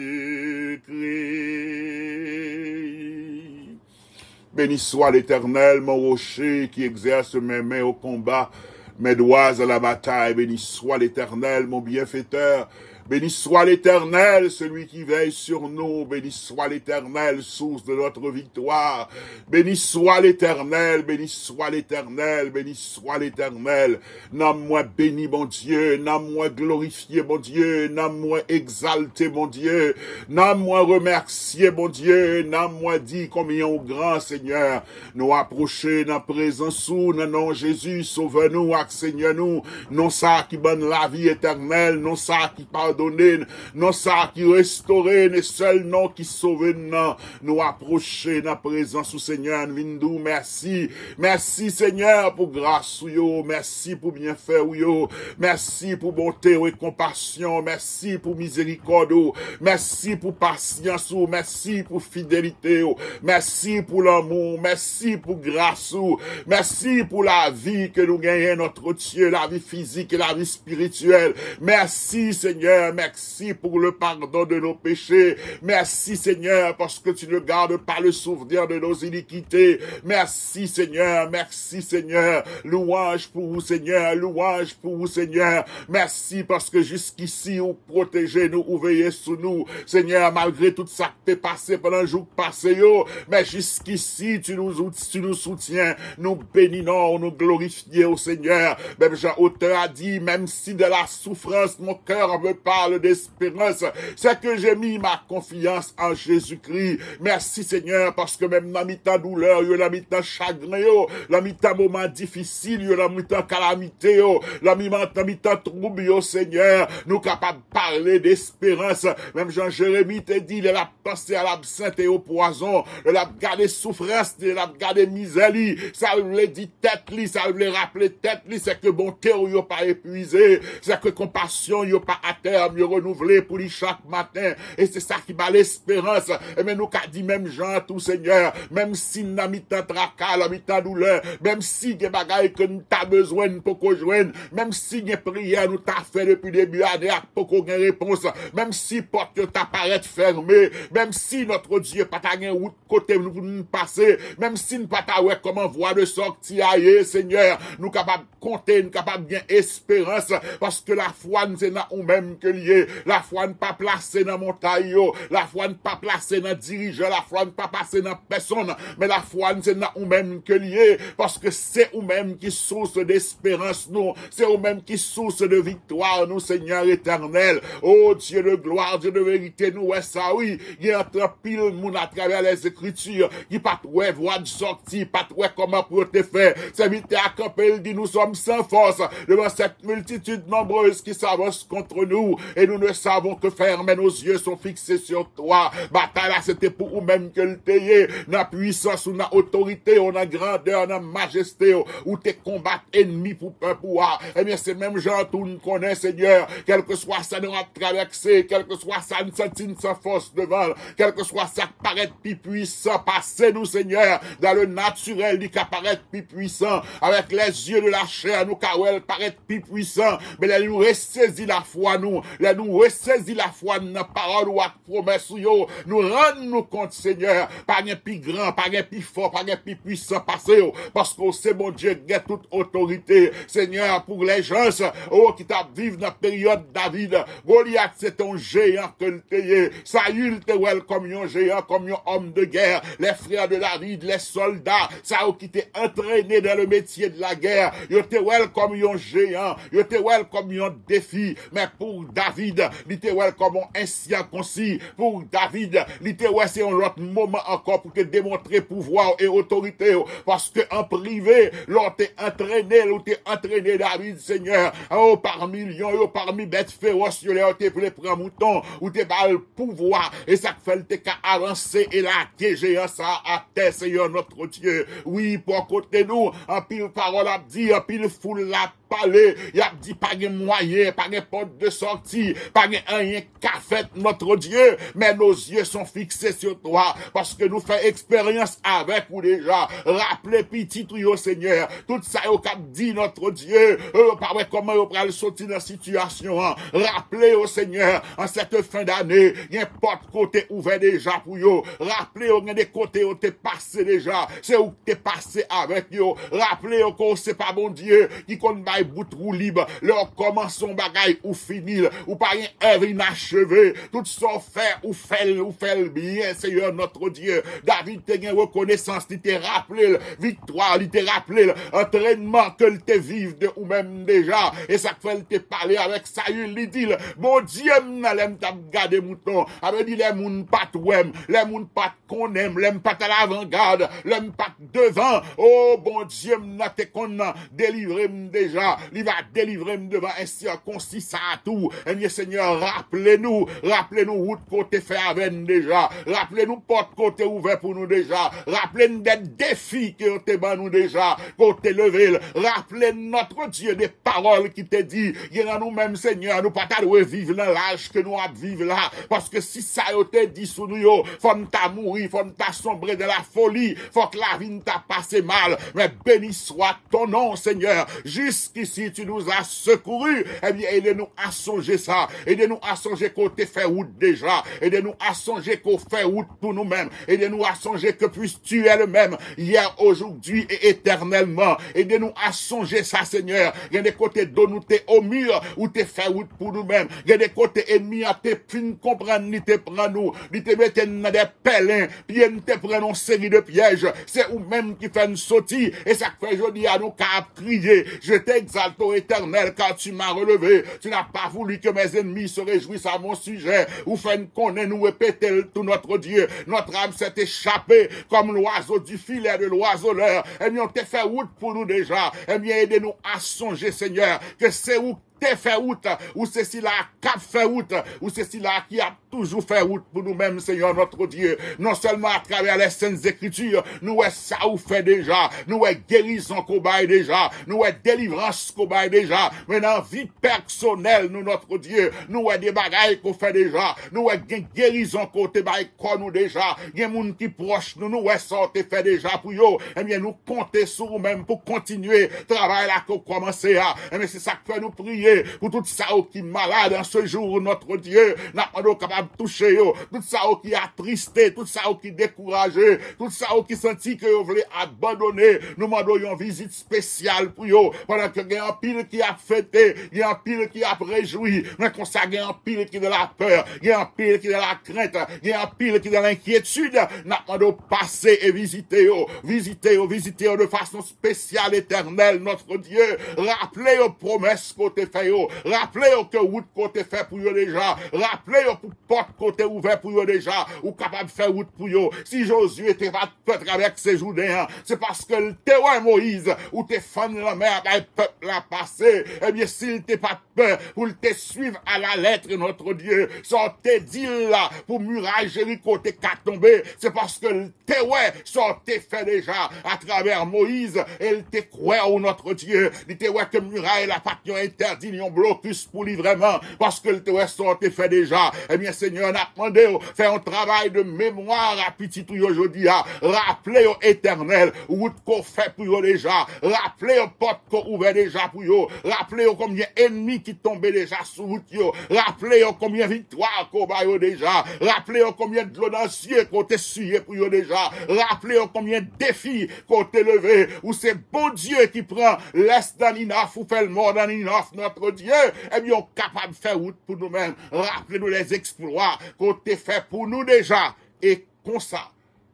Béni soit l'Éternel, mon rocher qui exerce mes mains au combat, mes doigts à la bataille. Béni soit l'Éternel, mon bienfaiteur. Béni soit l'Éternel, celui qui veille sur nous. Béni soit l'Éternel, source de notre victoire. Béni soit l'Éternel, béni soit l'Éternel, béni soit l'Éternel. Nanm mwen beni Bondye, nanm mwen glorifye Bondye, nanm mwen egzalte Bondye, nanm mwen remèsye Bondye, nanm mwen di konbyen ou gran, Senyè. Nou apwoche nan prezans ou, nan non Jezi, Sovè nou ak Senyè nou, non sa ki ban n lavi etènèl, non sa ki padone n, non sa ki restore n, e sèl non ki sove n nan. Nou apwoche nan prezans ou, Senyè, n vin di w mèsi. Mèsi, Senyè, pou gras ou yo. Mèsi pou byenfè ou yo. Mèsi pou bonte ou e konpasyon. Mèsi pou mizerikòd ou. Mèsi pou pasyans ou. Mèsi pou fidelite ou. Mèsi pou lanmou ou. Mèsi pou gras ou. Mèsi pou lavi ke nou genyen, notre Dieu, lavi fizik e lavi espirityèl. Mèsi, Senyè. Mèsi pour le pardon de nos péchés. Merci, Seigneur, parce que tu ne gardes pas le souvenir de nos iniquités. Merci, Seigneur. Merci, Seigneur. Louange pour vous, Seigneur. Louange pour vous, Seigneur. Mèsi paske jiskisi ou pwoteje nou, ou veye sou nou. Senyè, malgre tout sa k te pase pandan jou k pase yo, men jiskisi, tu nous, tu nous soutiens. Nou beni non ou, nou glorifye ou, Senyè. Menm jan otè a di, même si dans la souffrance, mon cœur me parle d'espérance, c'est que j'ai mis ma confiance en Jésus-Christ. Mèsi, Senyè, paske menm nan mitan doulè yo, nan mitan chagren yo, nan mitan moman difisil yo, nan mitan kalamite yo, nan mitan, nan mitan twoub yo, Senyè, nou kapab pale desperans. Menm jan Jeremi te di, lè l ap panse a labsent e o pwazon, lè l ap gade soufrans li, lè l ap gade mizè li, sa l vle di tèt li, sa l vle raple tèt li, se ke bonte w yo pa epwize, se ke konpasyon yo pa atèm, yo renouvle pou li chak maten. E se sa ki ba l esperans. Ebyen, nou ka di menm jan an tou, Senyè, menm si n nan mitan traka, nan mitan doulè, menm si gen bagay ke n ta bezwen, n poko jwenn, menm si gen priyè nou ta fè depi debi ane a k poko gen repons, menm si pòt yo ta parèt fèmen, menm si, notre Dieu, pa ta gen wout kote nou pou n pase, menm si n pa ta wè kòman vwa de sòti a ye, Senyè, nou kapab konte, nou kapab gen esperans, paske lafwa n se nan ou menm ke l ye. Lafwa n pa plase nan montay yo. Lafwa n pa plase nan dirijan. Lafwa n pa plase nan pèsonn. Men lafwa n se nan ou menm ke l ye. Paske se ou menm ki sous desperans nou. Se ou menm ki sous de viktwa nou, Senyè Etènèl. O Dye de glwa, Dye de verite, nou wè sa, wi. Gen anpil moun atravè lèzekriti ki pa t wè vwa de sòti, pa t wè kòman pou yo te fè. Sèvitè a kanpe, l di, nous sommes sans force devant cette multitude nombreuse qui s'avance contre nous, et nous ne savons que faire, mais nos yeux sont fixés sur toi. Batay la, se te pou ou menm ke l te ye, nan pwisans ou, nan otorite ou, nan grandè, nan majeste ou, ou te konbat ènmi pou pèp ou a. Ebyen, se menm jan tou n konnen, Senyè, kèlkeswa sa nou ap travèse, kèlkeswa sa n santi n san fòs devan l, kèlkeswa sa k parèt pi pwisan pase nou, Senyè, dans le naturel, li ka parèt pi pwisan. Avec les yeux de la chair, nou ka wè l parèt pi pwisan. Men lè nou resezi lafwa nou, lè nou resezi lafwa n nan pawòl ou ak pwomès ou yo, nou rann nou kont, Senyè, pa gen pi gran, pa gen pi fò, pa gen pi pwisan pase w, paske w se Bondye ki gen tout otorite. Senyè, pou lèjans, o, ki t ap viv nan peryòd David, Golyat se te yon jeyan ke l te ye. Sayil te wè l kòm yon jeyan, kòm yon òm de gè. Les frères de David, les soldats, sa yo ki te antrene dans le métier de la guerre, yo te wè l kòm yon jeyan, yo te wè l kòm yon defi. Men pou David, li te wè l kòm yon ensirkonsi. Pou David, li te wè se yon lòt moman ankò pou te demontre pouvwa w e otorite w. Paske an prive, lè w te antrene l, ou te antrene David, Senyè, o, pa milyon yo, pami bèt fewòs yo, lè yo te vle pran mouton, ou te ba l pouvwa, e sa k fè l te ka avanse e lage jeyan sa a atè, Senyè notre Dieu. Wi, bò kote nou, anpil pawòl ap di, anpil foul la ap pale, y ap di pa gen mwayen, pa gen pòt de sòti, pa gen anyen k ka fèt, notre Dieu, mais nos yeux sont fixés sur toi, paske nou fè eksperyans avèk ou deja. Raple pitit ou yo, Senyè, tout sa yo k ap di, notre Dieu, yo pa wè kòman yo pral soti nan sitiyasyon an. Raple yo, Senyè, an cette fin d'année, gen pòt ke w te ouvè deja pou yo. Raple yo, gen de kote yo te pase deja. Se ou te pase avèk yo. Raple yo ke w se pa Bondye ki konn bay bout woulib. Lè w kòmanse yon bagay, ou fini l. Ou pa gen èv inacheve. Tout sa w fè, ou fè l, ou fè l byen, Senyè notre Dieu. David te gen rekonesans, li te raple l viktwa, li te raple l antrènman ke l te viv de ou menm deja. E sa k fè l te pale avèk Sayil, li di l, Bondye m nan, lè m t ap gade mouton, sa vle di lè moun pa t wè m, lè moun pa t konnen m, lè m pa t alavangad, lè m pa t devan, o Bondye m nan te konn delivre m deja, li va delivre m devan ensirkonsi sa a tou. Ebyen, Senyè, raple nou, raple nou wout ke w te fè avè n deja, raple nou pòt ke w te ouvè pou nou deja, raple n dèt defi ke w te ban nou deja, ke w te leve l, raple n, notre Dieu, de pawòl ki te di, gen nan nou menm, Senyè, nou pa ta dwe viv nan laj ke nou ap viv la, paske si sa yo te di sou nou yo, fò n ta mouri, fò n ta sonbre de la foli, fòk lavi n ta pase mal. Men béni soit ton nom, Seigneur. Jusqu'ici, tu nous as secourus. Ebyen, ede nou a sonje sa. Ede nou a sonje ke w te fè wout deja. Ede nou a sonje ke w fè wout pou nou menm. Ede nou a sonje que puisses-tu es le même hier, aujourd'hui et éternellement. Ede nou a sonje sa, Senyè. Gen de kote do nou te o mi, ou te fè wout pou nou menm. Gen de kote ènmi an te fin konprann, li te pran nou, li te mete n nan de pèlen, pye n te pran nan yon seri de pyèj. Se ou menm ki fè n soti, e sa k fè jodi a nou ka ap kriye, Je t'exalte, ô Éternel, car tu m'as relevé. Tu n'as pas voulu que mes ennemis se réjouissent à mon sujet. Ou fè n konnen, nou repete l tou, notre Dieu, notre âme s'est échappée comme l'oiseau du filet de l'oiseleur. Ebyen, ou te fè wout pou nou deja. Ebyen, ede nou a sonje, Senyè, ke se ou te fè wout, ou se sila k ap fè wout, ou se sila ki ap toujou fè wout pou nou menm, Senyè notre Dieu. Non sèlman atravè les Saintes Écritures, nou wè sa ou fè deja, nou wè gerizon ke w bay deja, nou wè delivrans ke w bay deja, men nan vi pèsonèl nou, notre Dieu, nou wè de bagay ke w fè deja, nou wè gen gerizon ke w te bay kò nou deja, gen moun ki pwòch nou, nou wè sa w te fè deja pou yo, ebyen nou konte sou ou menm pou kontinye travay la ke w kòmanse a. Ebyen se sa k fè nou priye Pou tout sa yo ki malad an se jou, notre Dieu, n ap mande w kapab touche yo. Tout sa yo ki atriste, tout sa yo ki dekouraje, tout sa yo ki santi ke yo vle abandone, nou mande w yon vizit espesyal pou yo. Pandan ke gen anpil ki ap fete, gen anpil ki ap rejwi, men konsa gen anpil ki nan lapè, gen anpil ki nan lakrent, gen anpil ki nan lenkyetid, n ap mande w pase e vizite yo, vizite yo, vizite yo de fason espesyal, Etènèl, notre Dieu. Raple yo pwomès ke w te fè yo. Raple yo ke wout ke w te fè pou yo deja. Raple yo pou pòt ke w te ouvè pou yo deja. Ou kapab fè wout pou yo. Si Jozye te pa t pè travèse Jouden an, se paske l te wè Moyiz, ou te fann lanmè a bay pèp la pase. Ebyen, si l te pa t pè pou l te swiv à la lettre, notre Dieu, sa w te di l la pou miray Jeriko te ka tonbe, se paske l te wè sa w te fè deja atravè Moyiz, e l te kwè w, notre Dieu. Li te wè ke miray la pa t yon entèdi, ni yon blokis pou li vrèman, paske l te wè sa w te fè deja. Ebyen, Senyè, n ap mande w, fè yon travay de memwa a pitit ou yo jodi a. Raple yo, Etènèl, wout ke w fè pou yo deja. Raple yo pòt ke w ouvè deja pou yo. Raple yo konbyen ènmi ki tonbe deja sou wout yo. Raple yo konbyen viktwa ke w ba yo deja. Raple yo konbyen dlo nan zye ke w te siye pou yo deja. Raple yo konbyen defi ke w te leve. Ou se Bondye ki pran less than enough, ou fè l more than enough, notre Dieu. Ebyen, w kapab fè wout pou nou menm. Raple nou lèzeksplwa ke w te fè pou nou deja. E konsa,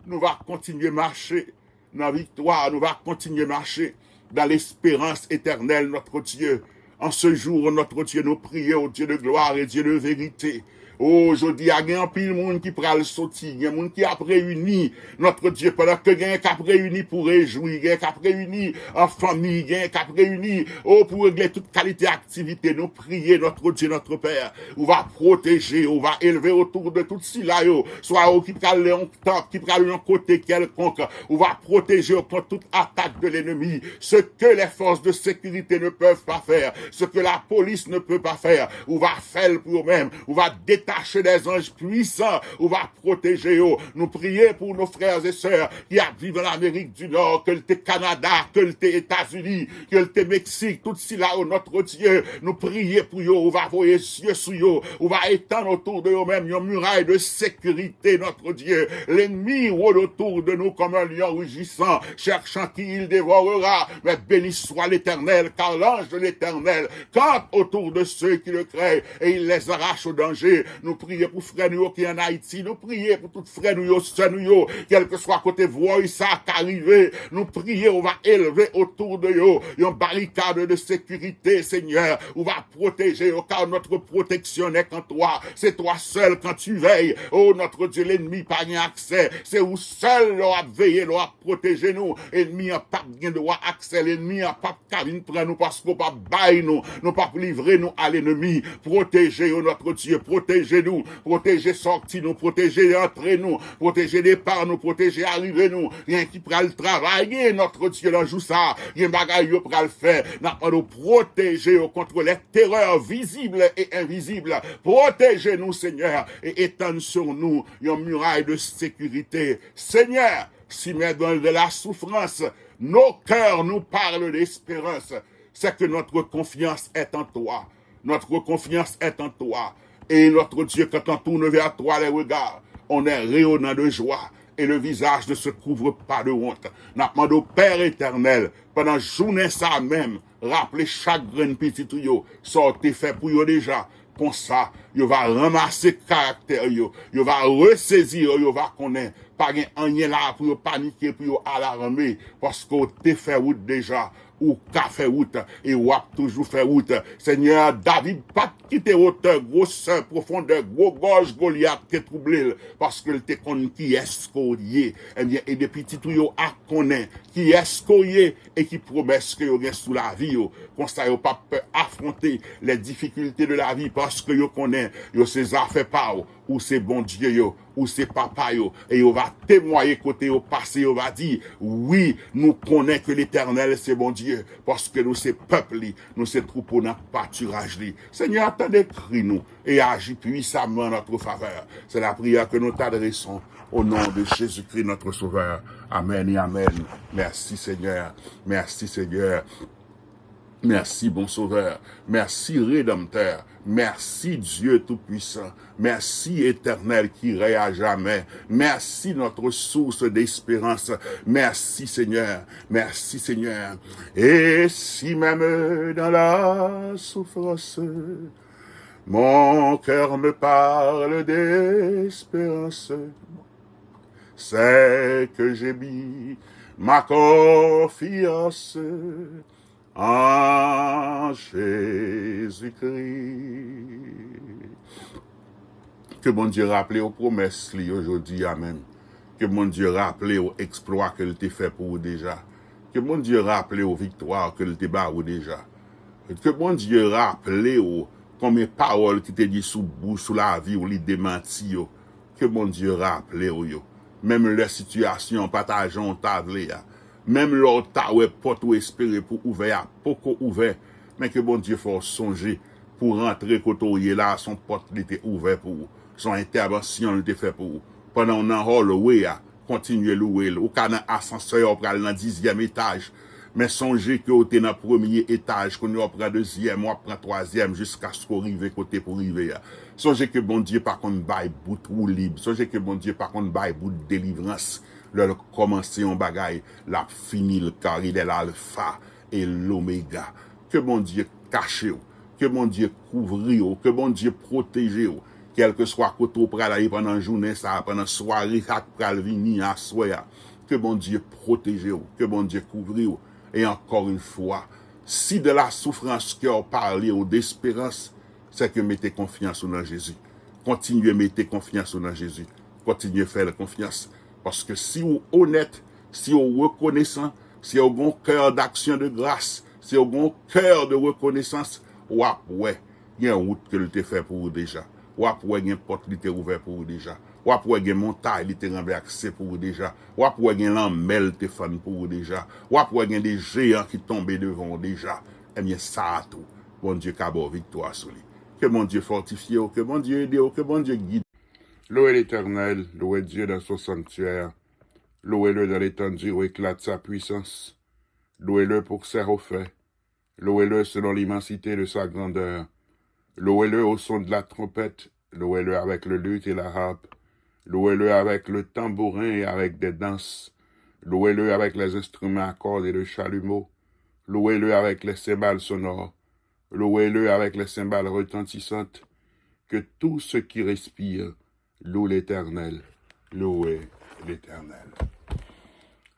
nou va kontinye mache nan viktwa, nou va kontinye mache dans l'espérance éternelle, notre Dieu. En ce jour, notre Dieu, nou priye, o Dieu de gloire et Dieu de vérité. O, jodi a, gen anpil moun ki pral soti, gen moun ki ap reyini, notre Dieu, pandan ke gen k ap reyini pou rejwi, gen k ap reyini an fanmi, gen k ap reyini, o, pou regle tout kalite aktivite. Nou priye, notre Dieu, notre Père, ou va pwoteje, ou va elve otou de tout sila yo, swa yo ki pral nan yon tanp, ki pral yon kote kèlkonk, ou va pwoteje yo kont tout atak de lennmi. Ce que les forces de sécurité ne peuvent pas faire, ce que la police ne peut pas faire, ou va fè l pou yo menm. Ou va detache des anges puissants, ou va pwoteje yo. Nou priye pou nos frères et sœurs ki ap viv an Amerik di Nò, ke l te Kanada, ke l te Etazini, ke l te Meksik, tout sila yo, notre Dieu, nou priye pou yo, ou va voye zye sou yo, ou va etann otou de yo menm yon miray de sekirite, notre Dieu. L'ennemi rôde autour de nous comme un lion rugissant, cherchant qui il dévorera. Mais béni soit l'Éternel, car l'ange de l'Éternel campe autour de ceux qui le craignent et il les arrache au danger. Nou priye pou frè nou yo ki an Ayiti, nou priye pou tout frè nou yo, sè nou yo, kèlkeswa kote voice sa ka rive, nou priye, ou va elve otou de yo yon barikad de sekirite, Senyè. Ou va pwoteje yo, car notre protection n'est qu'en toi. C'est toi seul quand tu veilles. Oh, notre Dieu, l'ennemi pa gen aksè. Se ou sèl lè w ap veye, lè w ap pwoteje nou. Ènmi an p ap gen dwa aksè, lènmi an p ap ka vin pran nou, paske w p ap bay nou, nou p ap livre nou a lènmi. Pwoteje yo, notre Dieu, pwoteje nou, pwoteje sòti nou, pwoteje antre nou, pwoteje depa nou, pwoteje arive nou. Gen ki pral travay, gen, notre Dieu, nan jou sa, gen bagay yo pral fè. N ap mande w pwoteje yo kont les terreurs visibles et invisibles. Pwoteje nou, Senyè, e etann sou nou yon miray de sekirite. Seigneur, si même dans la souffrance, nos cœurs nous parlent d'espérance, c'est que notre confiance est en toi. Notre confiance est en toi. Et notre Dieu, quand on tourne vers toi les regards, on est rayonnant de joie et le visage ne se couvre pas de honte. N ap mande w, Pè Etènèl, pandan jounen sa menm, raple chak grenn pitit ou yo sa w te fè pou yo deja. Konsa, yo va ranmase karaktè yo, yo va resezi yo, yo va konnen pa gen anyen la pou yo panike, pou yo alarme, paske w te fè wout deja, ou ka fè wout, e w ap toujou fè wout. Senyè, David pa t kite wotè, gwosè, pwofondè, gwo gòj Golyat te twouble l, paske l te konn kiyès ke w ye. Ebyen, ede pitit ou yo a konnen kiyès ke w ye e ki pwomès ke yo gen sou lavi yo. Konsa, yo p ap pè afwonte les difficultés de la vie, paske yo konnen yo se zafè pa w, ou se Bondye yo, ou se papa yo, e yo va temwaye kote yo pase, yo va di, wi, nou konnen ke Letènèl se Bondye, paske nou se pèp li, nou se twoupo nan patiraj li. Senyè, tande kri nou e aji pwisaman an notre favè. Se la priyè ke nou t'adresons au nom de Jésus-Christ, notre Sauveur. Amèn e amèn. Mèsi, Senyè. Mèsi, Senyè. Merci, bon Sauveur. Merci, Rédempteur. Merci, Dieu Tout-Puissant. Merci, Éternel qui règne à jamais. Merci, notre source d'espérance. Merci, Seigneur. Merci, Seigneur. Et si même dans la souffrance, mon cœur me parle d'espérance, c'est que j'ai mis ma confiance en Jésus-Christ. Ke Bondye raple w pwomès li yo jodi a menm. Ke Bondye raple w eksplwa ke l te fè pou ou deja. Ke Bondye raple w viktwa ke l te ba ou deja. Ke Bondye raple w konbyen pawòl ki te di sou bouch ou, lavi w, li demanti yo. Ke Bondye raple w yo. Menm lè sitiyasyon an pa ta jan w ta vle a. Menm lè w ta wè pòt ou espere pou ouvè a poko ouvè. Men ke Bondye fè w sonje pou w rantre kote w ye la, se yon pòt li te ouvè pou ou. Se yon entèvansyon li te fè pou ou. Pandan w nan hallway a, kontinye louwe l. Ou ka nan asansè a, w pral nan dizyèm etaj. Men sonje ke w te nan premye etaj, kounye a w pran dezyèm, w ap pran twazyèm, jiskaske w rive kote pou w rive a. Sonje ke Bondye pa konn bay bout woulib. Sonje ke Bondye pa konn bay bout delivrans. Lè l kòmanse yon bagay, l ap fini l, kar il est l'alpha et l'oméga. Ke Bondye kache w. Ke Bondye kouvri w. Ke Bondye pwoteje w. Kèlkeswa kote w pral ale pandan jounen sa a, pandan sware sa k pral vini aswè a, ke Bondye pwoteje w. Ke Bondye kouvri w. E encore une fois, si de la souffrance kè w pale w d'espérance, c'est que mete konfyans ou nan Jezi. Kontinye mete konfyans ou nan Jezi. Kontinye fè l konfyans. Paske si w onèt, si w rekonesan, si w gon kè d'action de grâce, si w gon kè de rekonesans, w ap wè gen wout ke l te fè pou ou deja. W ap wè gen pòt li te ouvè pou ou deja. W ap wè gen montay li te ranvèse pou ou deja. W ap wè gen lanmè l te fann pou ou deja. W ap wè gen de jeyan ki tonbe devan w deja. Ebyen, sa a tou, Bondye ka ba w viktwa sou li. Ke Bondye fòtifye w, ke Bondye ede w, ke Bondye gide w. Louez l'Éternel, louez Dieu dans son sanctuaire. Louez-le dans l'étendue où éclate sa puissance. Louez-le pour ses hauts faits. Louez-le selon l'immensité de sa grandeur. Louez-le au son de la trompette. Louez-le avec le luth et la harpe. Louez-le avec le tambourin et avec des danses. Louez-le avec les instruments à cordes et de chalumeaux. Louez-le avec les cymbales sonores. Louez-le avec les cymbales retentissantes. Que tout ce qui respire loue l'Éternel. Louez l'Éternel.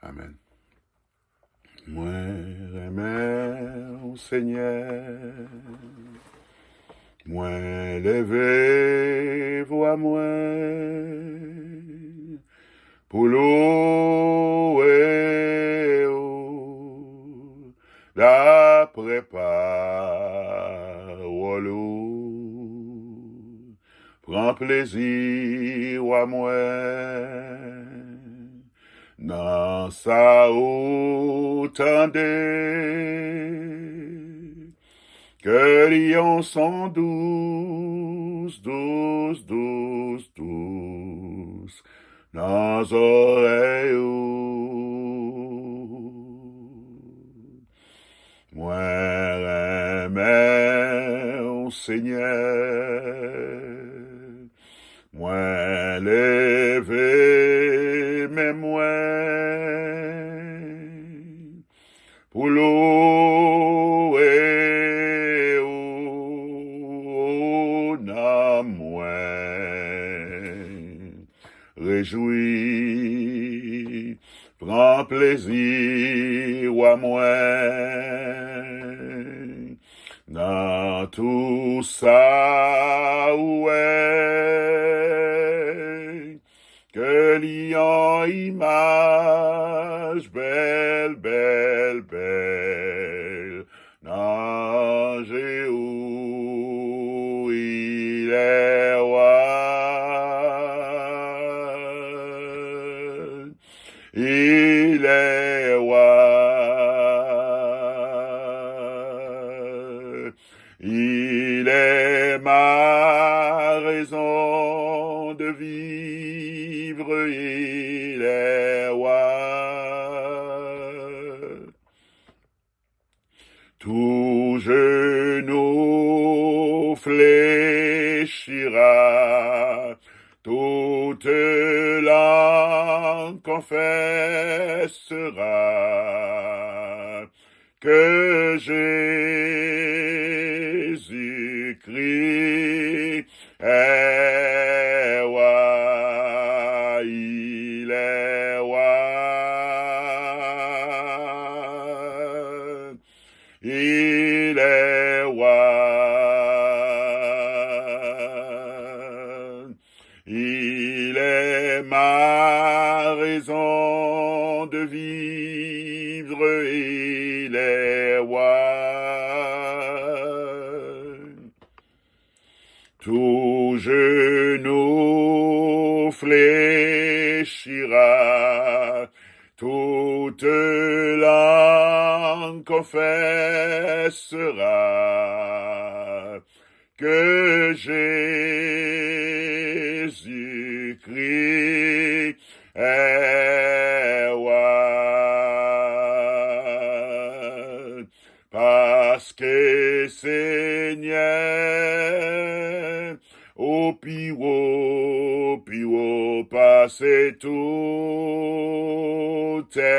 Amen. Mwen renmen w, Senyè. Mwen leve vwa mwen pou louwe w daprè pawòl ou. Pran plezi, wa mwen, nan sa ou tande. Ke li yon son dous, dous, dous, dous nan zòrèy ou. Mwen renmen w, Senyè. Mwen leve men mwen pou louwe ou, o nanm mwen. Rejwi, pran plezi, wa mwen, nan tou sa ou wè. Ke li yon imaj bèl, bèl, bèl nan je ou. Il est roi, il est roi. Il est ma raison de vivre, il est roi. Tout genou fléchira, toute langue confessera que Jésus-Christ est roi, il est roi, il est roi. Il est ma raison de vivre, il est roi. Tout genou fléchira, toute langue confessera que Jésus-Christ est roi. Paske Senyè, ou pi wo, pi wo pase tout tè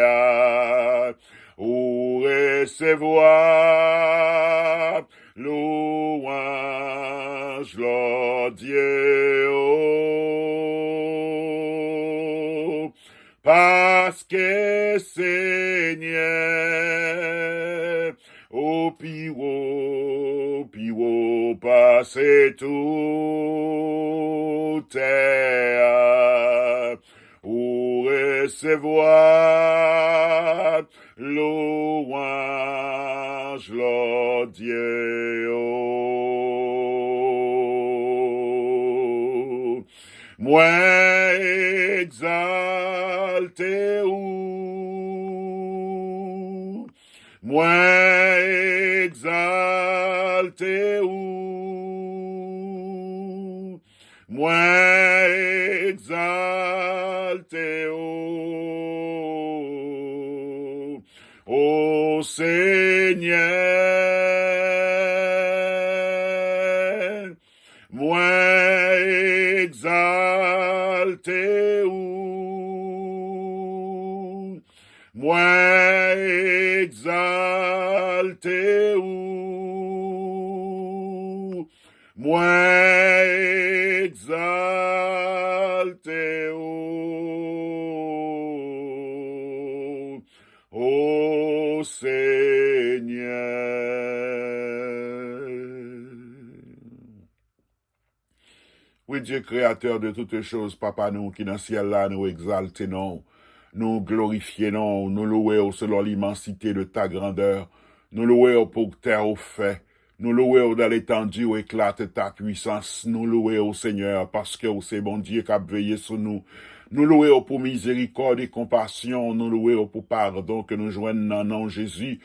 a. Ou resevwa louwanj, glòdye, o. Paske, Senyè, ou pi wo, pi wo pase tout tè a. Ou resevwa louwanj, glòdye, o. Mwen egzalte ou. Mwen egzalte ou. Mwen egzalte ou, o Senyè. Mwen egzalte ou. Mwen egzalte ou. Mwen egzalte ou, o Senyè. Wi, Dye kreyatè de toutes choses, Papa nou ki nan syèl la, nou egzalte non w. Nou glorifye non w, nou louwe w selon l'immensité de ta grandeur. Nou louwe w pou tè ou fè. Nou louwe w dans l'étendue ou éclate ta puissance. Nou louwe w, Senyè, paske w se Bondye k ap veye sou nou. Nou louwe w pou mizerikòd e konpasyon w. Nou louwe w pou padon ke nou jwenn nan non w, Jezi.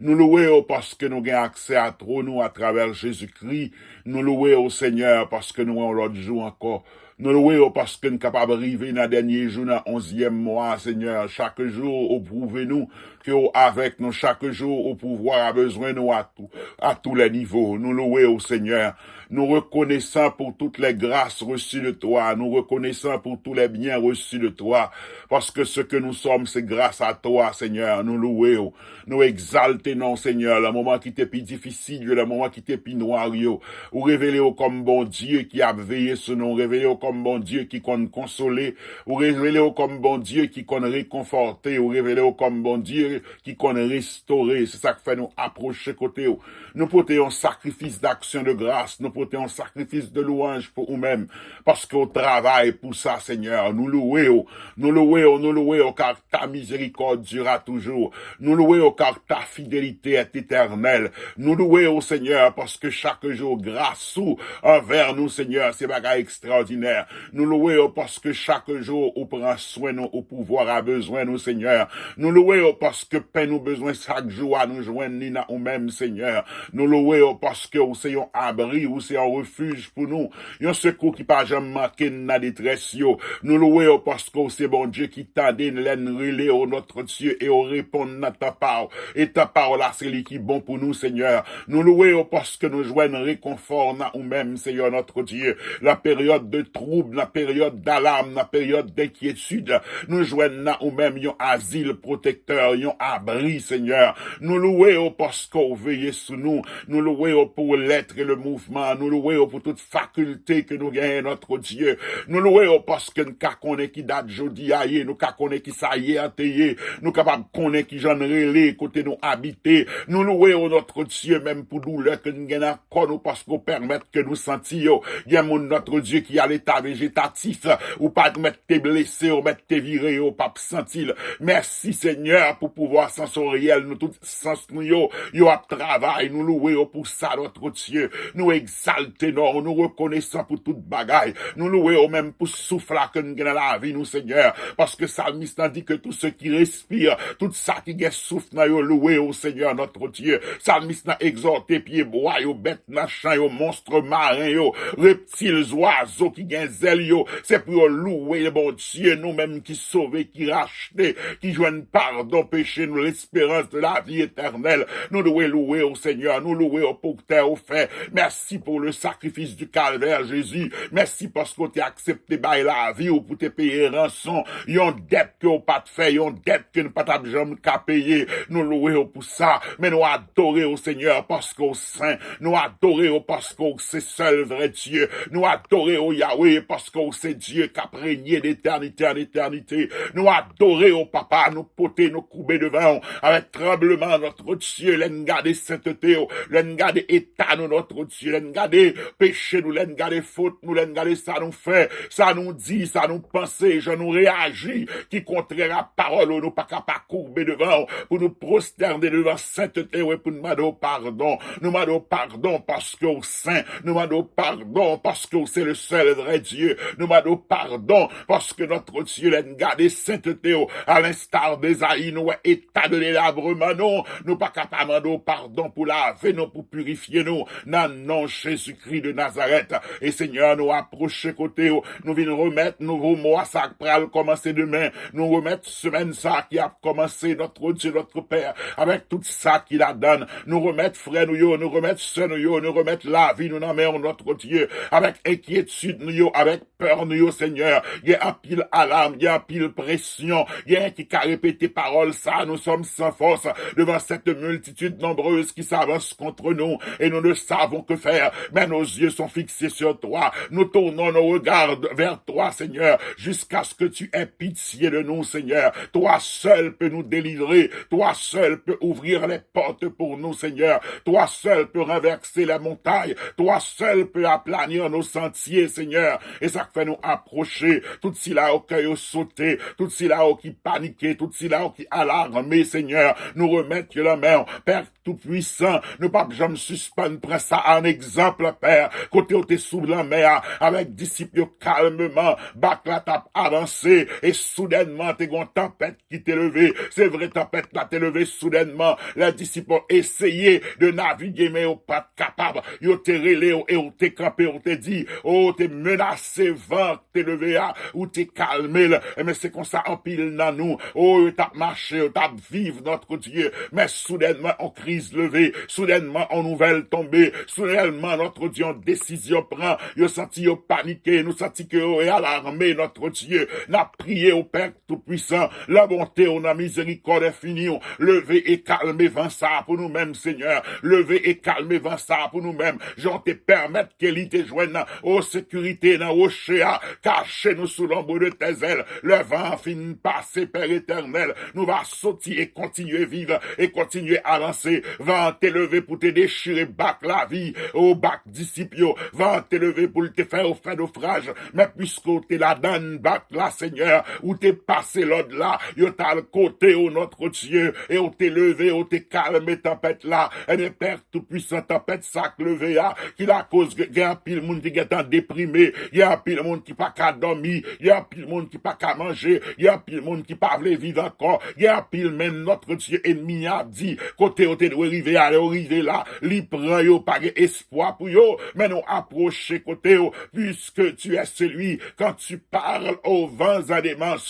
Nou louwe w paske nou gen aksè a twòn ou atravè Jezikri. Nou louwe w, Senyè, paske nou wè yon lòt jou ankò. Nou louwe w paske n kapab rive nan dènye jou, nan onzyèm mwa, Senyè. Chak jou, ou pwouve nou ke w avèk nou. Chak jou, ou pouvwa a bezwen nou a tou, à tous les niveaux. Nou louwe w, Senyè. Nou rekonesan pou tout les grâces reçues de toi. Nou rekonesan pou tous les biens reçus de toi. Paske ce que nous sommes, c'est grâce à toi, Senyè. Nou louwe w. Nou egzalte non w, Senyè. Nan moman ki te pi difisil yo, nan moman ki te pi nwa yo, ou revele w kòm Bondye ki ap veye sou nou. Ou revele w kòm Bondye ki konn konsole. Ou revele w kòm Bondye ki konn rekonfòte. Ou revele w kòm Bondye ki konn restore. Se sa k fè nou apwoche kote w. Nou pote yon sakrifis d'action de grâce. Nou pote yon sakrifis de louange pou ou menm. Paske w travay pou sa, Senyè. Nou louwe w. Nou louwe w, nou louwe w, car ta miséricorde durera toujours. Nou louwe w, car ta fidélité est éternelle. Nou louwe w, Senyè, paske chak jou gras ou anvè nou, Senyè, se bagay ekstraòdinè. Nou louwe w paske chak jou ou pran swen nou, ou pouvwa a bezwen nou, Senyè. Nou louwe w paske pen nou bezwen chak jou a, nou jwenn li nan ou menm, Senyè. Nou louwe w paske ou se yon abri, ou se yon refij pou nou, yon sekou ki pa janm manke n nan detrès yo. Nou louwe w paske w se Bondye ki tande n lè n rele w, notre Dieu, e w reponn nan tan pa w. E tan pa w la, se li ki bon pou nou, Senyè. Nou louwe w paske nou jwenn rekonfò nan ou menm, Senyè, notre Dieu. Nan peryòd de twoub, nan peryòd dalam, nan peryòd denkyetid, nou jwenn nan ou menm yon azil pwotektè, yon abri, Senyè. Nou louwe w paske w veye sou nou. Nou louwe w pou lèt e le mouvman. Nou louwe w pou tout fakilte ke nou genyen, notre Dieu. Nou louwe w paske n ka konnen ki dat jodi a ye. Nou ka konnen ki sa yè te ye. Nou kapab konnen ki jan n rele, kote nou abite. Nou louwe w, notre Dieu, menm pou doulè ke n gen nan kò nou, paske w pèmèt ke nou santi yo. Gen moun, notre Dieu, ki a leta vejetatif. Ou pa mèt te blese, ou mèt te vire yo, w p ap santi l. Mèsi, Senyè, pou pouvwa sansoryèl nou, tout sans nou yo, yo ap travay. Nou louwe yo pou sa, notre Dieu. Nou egzalte non w, nou rekonesan pou tout bagay. Nou louwe yo menm pou souf la ke n gen nan lavi nou, Senyè. Paske salmis lan di ke tout se ki respire, tout sa ki gen souf nan yo, louwe w, Senyè, notre Dieu. Salmis lan egzòte pyebwa yo, bèt nan chan yo, monst maren yo, reptil, zwazo ki gen zèl yo, se pou yo louwe Bondye, nou menm ki sove, ki rachte, ki jwenn padon peche nou, lesperans de la vi etènèl. Nou dwe louwe w, Senyè, nou louwe w pou tè ou fè. Mèsi pou le sakrifis du Calvaire, Jezi. Mèsi paske w te aksepte bay lavi w pou te peye ranson, yon dèt ke w pa t fè, yon dèt ke n pa t ap janm ka peye. Nou louwe w pou sa, men nou adore w, Senyè, paske w sen. Nou adore w paske w se sèl vrè Dye. Nou adore w, Yahweh, paske w se Dye k ap renye de etènite an etènite. Nou adore w, Papa, nou pote, nou koube devan w avèk tranbleman, notre Dieu, lè n gade sentete w, lè n gade eta nou, notre Dieu, lè n gade peche nou, lè n gade fot nou, lè n gade sa nou fè, sa nou di, sa nou panse, jan nou reyaji, ki kontrè a pawòl ou, nou pa ka pa koube devan w pou nou pwostène devan sentete w e pou n mande w padon. Nou mande w padon paske w sen. Nou mande w padon paske w se le sèl vrè Dye. Nou mande w padon paske, notre Dieu, lè n gade sentete w, à l'instar d'Ésaïe, nou wè eta de delabreman nou. Nou pa ka pa mande w padon pou lave nou, pou pirifye nou. Nan non Jezikri de Nazarèt. E Senyè, nou apwoche kote w. Nou vin remèt nouvo mwa sa k pral kòmanse demen. Nou remèt semèn sa ki ap kòmanse, notre Dieu, notre Père, avèk tout sa ki ladan l. Nou remèt frè nou yo, nou remèt sè nou yo, nou remèt lavi nou nan men w, notre Dieu, avèk enkyetid nou yo, avèk pè nou yo, Senyè. Gen anpil alam, gen anpil presyon, gen ki ka repete pawòl sa, nous sommes sans force devant cette multitude nombreuse qui s'avance contre nous et nous ne savons que faire. Mais nos yeux sont fixés sur toi. Nous tournons nos regards vers toi, Seigneur, jusqu'à ce que tu aies pitié de nous, Seigneur. Toi seul peux nous délivrer. Toi seul peux ouvrir les portes pour nous, Seigneur. Toi seul peux renverser les montagnes. Toi seul peux aplanir nos sentiers, Seigneur. E sa k fè nou apwoche tout sila yo kè yo sote, tout sila yo ki panike, tout sila yo ki alarme, Senyè. Nou remèt yo nan men w, Pè Toupwisan. Nou p ap janm sispann pran sa an egzanp, Pè. Kote w te sou lanmè a avèk disip yo kalmeman, bak la t ap avanse, e soudènman te gen yon tanpèt ki te leve. Se vre, tanpèt la te leve soudènman. Lè disip yo eseye de navige, men yo pa t kapab. Yo te rele w e w te kanpe, w te di, o, w te menase van k te leve a, ou te kalme l. Ebyen, se konsa anpil nan nou, o, yo t ap mache, yo t ap viv, notre Dieu. Men soudènman, yon kriz leve, soudènman, yon nouvèl tonbe, soudènman, notre Dieu, yon desizyon pran. Yo santi yo panike, nou santi ke yo alarme, notre Dieu. N ap priye w, Pè Toupwisan, nan bonte w, nan mizerikòd enfini w, leve e kalme van sa a pou nou menm, Senyè. Leve e kalme van sa a pou nou menm. Jan w te pèmèt ke li te jwenn, o, sekirite nan woche a, kache nou sou l'ombre de tes ailes. Lè van an fin pase, Pè Etènèl, nou va soti e kontinye viv e kontinye avanse. Van an te leve pou te dechire bak lavi, o, bak disip yo. Van an te leve pou l te fè yo fè nofraj. Men piske w te ladan bak la, Senyè, ou te pase lòd la, yo t al kote w, notre Dieu, e w te leve, w te kalme tanpèt la. Ebyen, Pè Toupwisan, tanpèt sa k leve a, ki lakoz ke gen anpil moun ki gentan deprime, gen anpil moun ki pa ka dòmi, gen anpil moun ki pa ka manje, gen anpil moun ki pa vle viv ankò, gen anpil, men, notre Dieu, ènmi a di, kote yo te dwe rive a, lè yo rive la, li pran yo, pa gen espwa pou yo, men nou apwoche kote yo, puisque tu es celui, quand tu parles aux vents et des mers,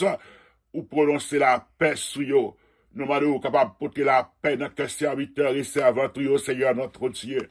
ou pwononse lapè sou yo. Nou mande w kapab pote lapè nan kè sèvitè e sèvant ou yo, Seigneur notre Dieu.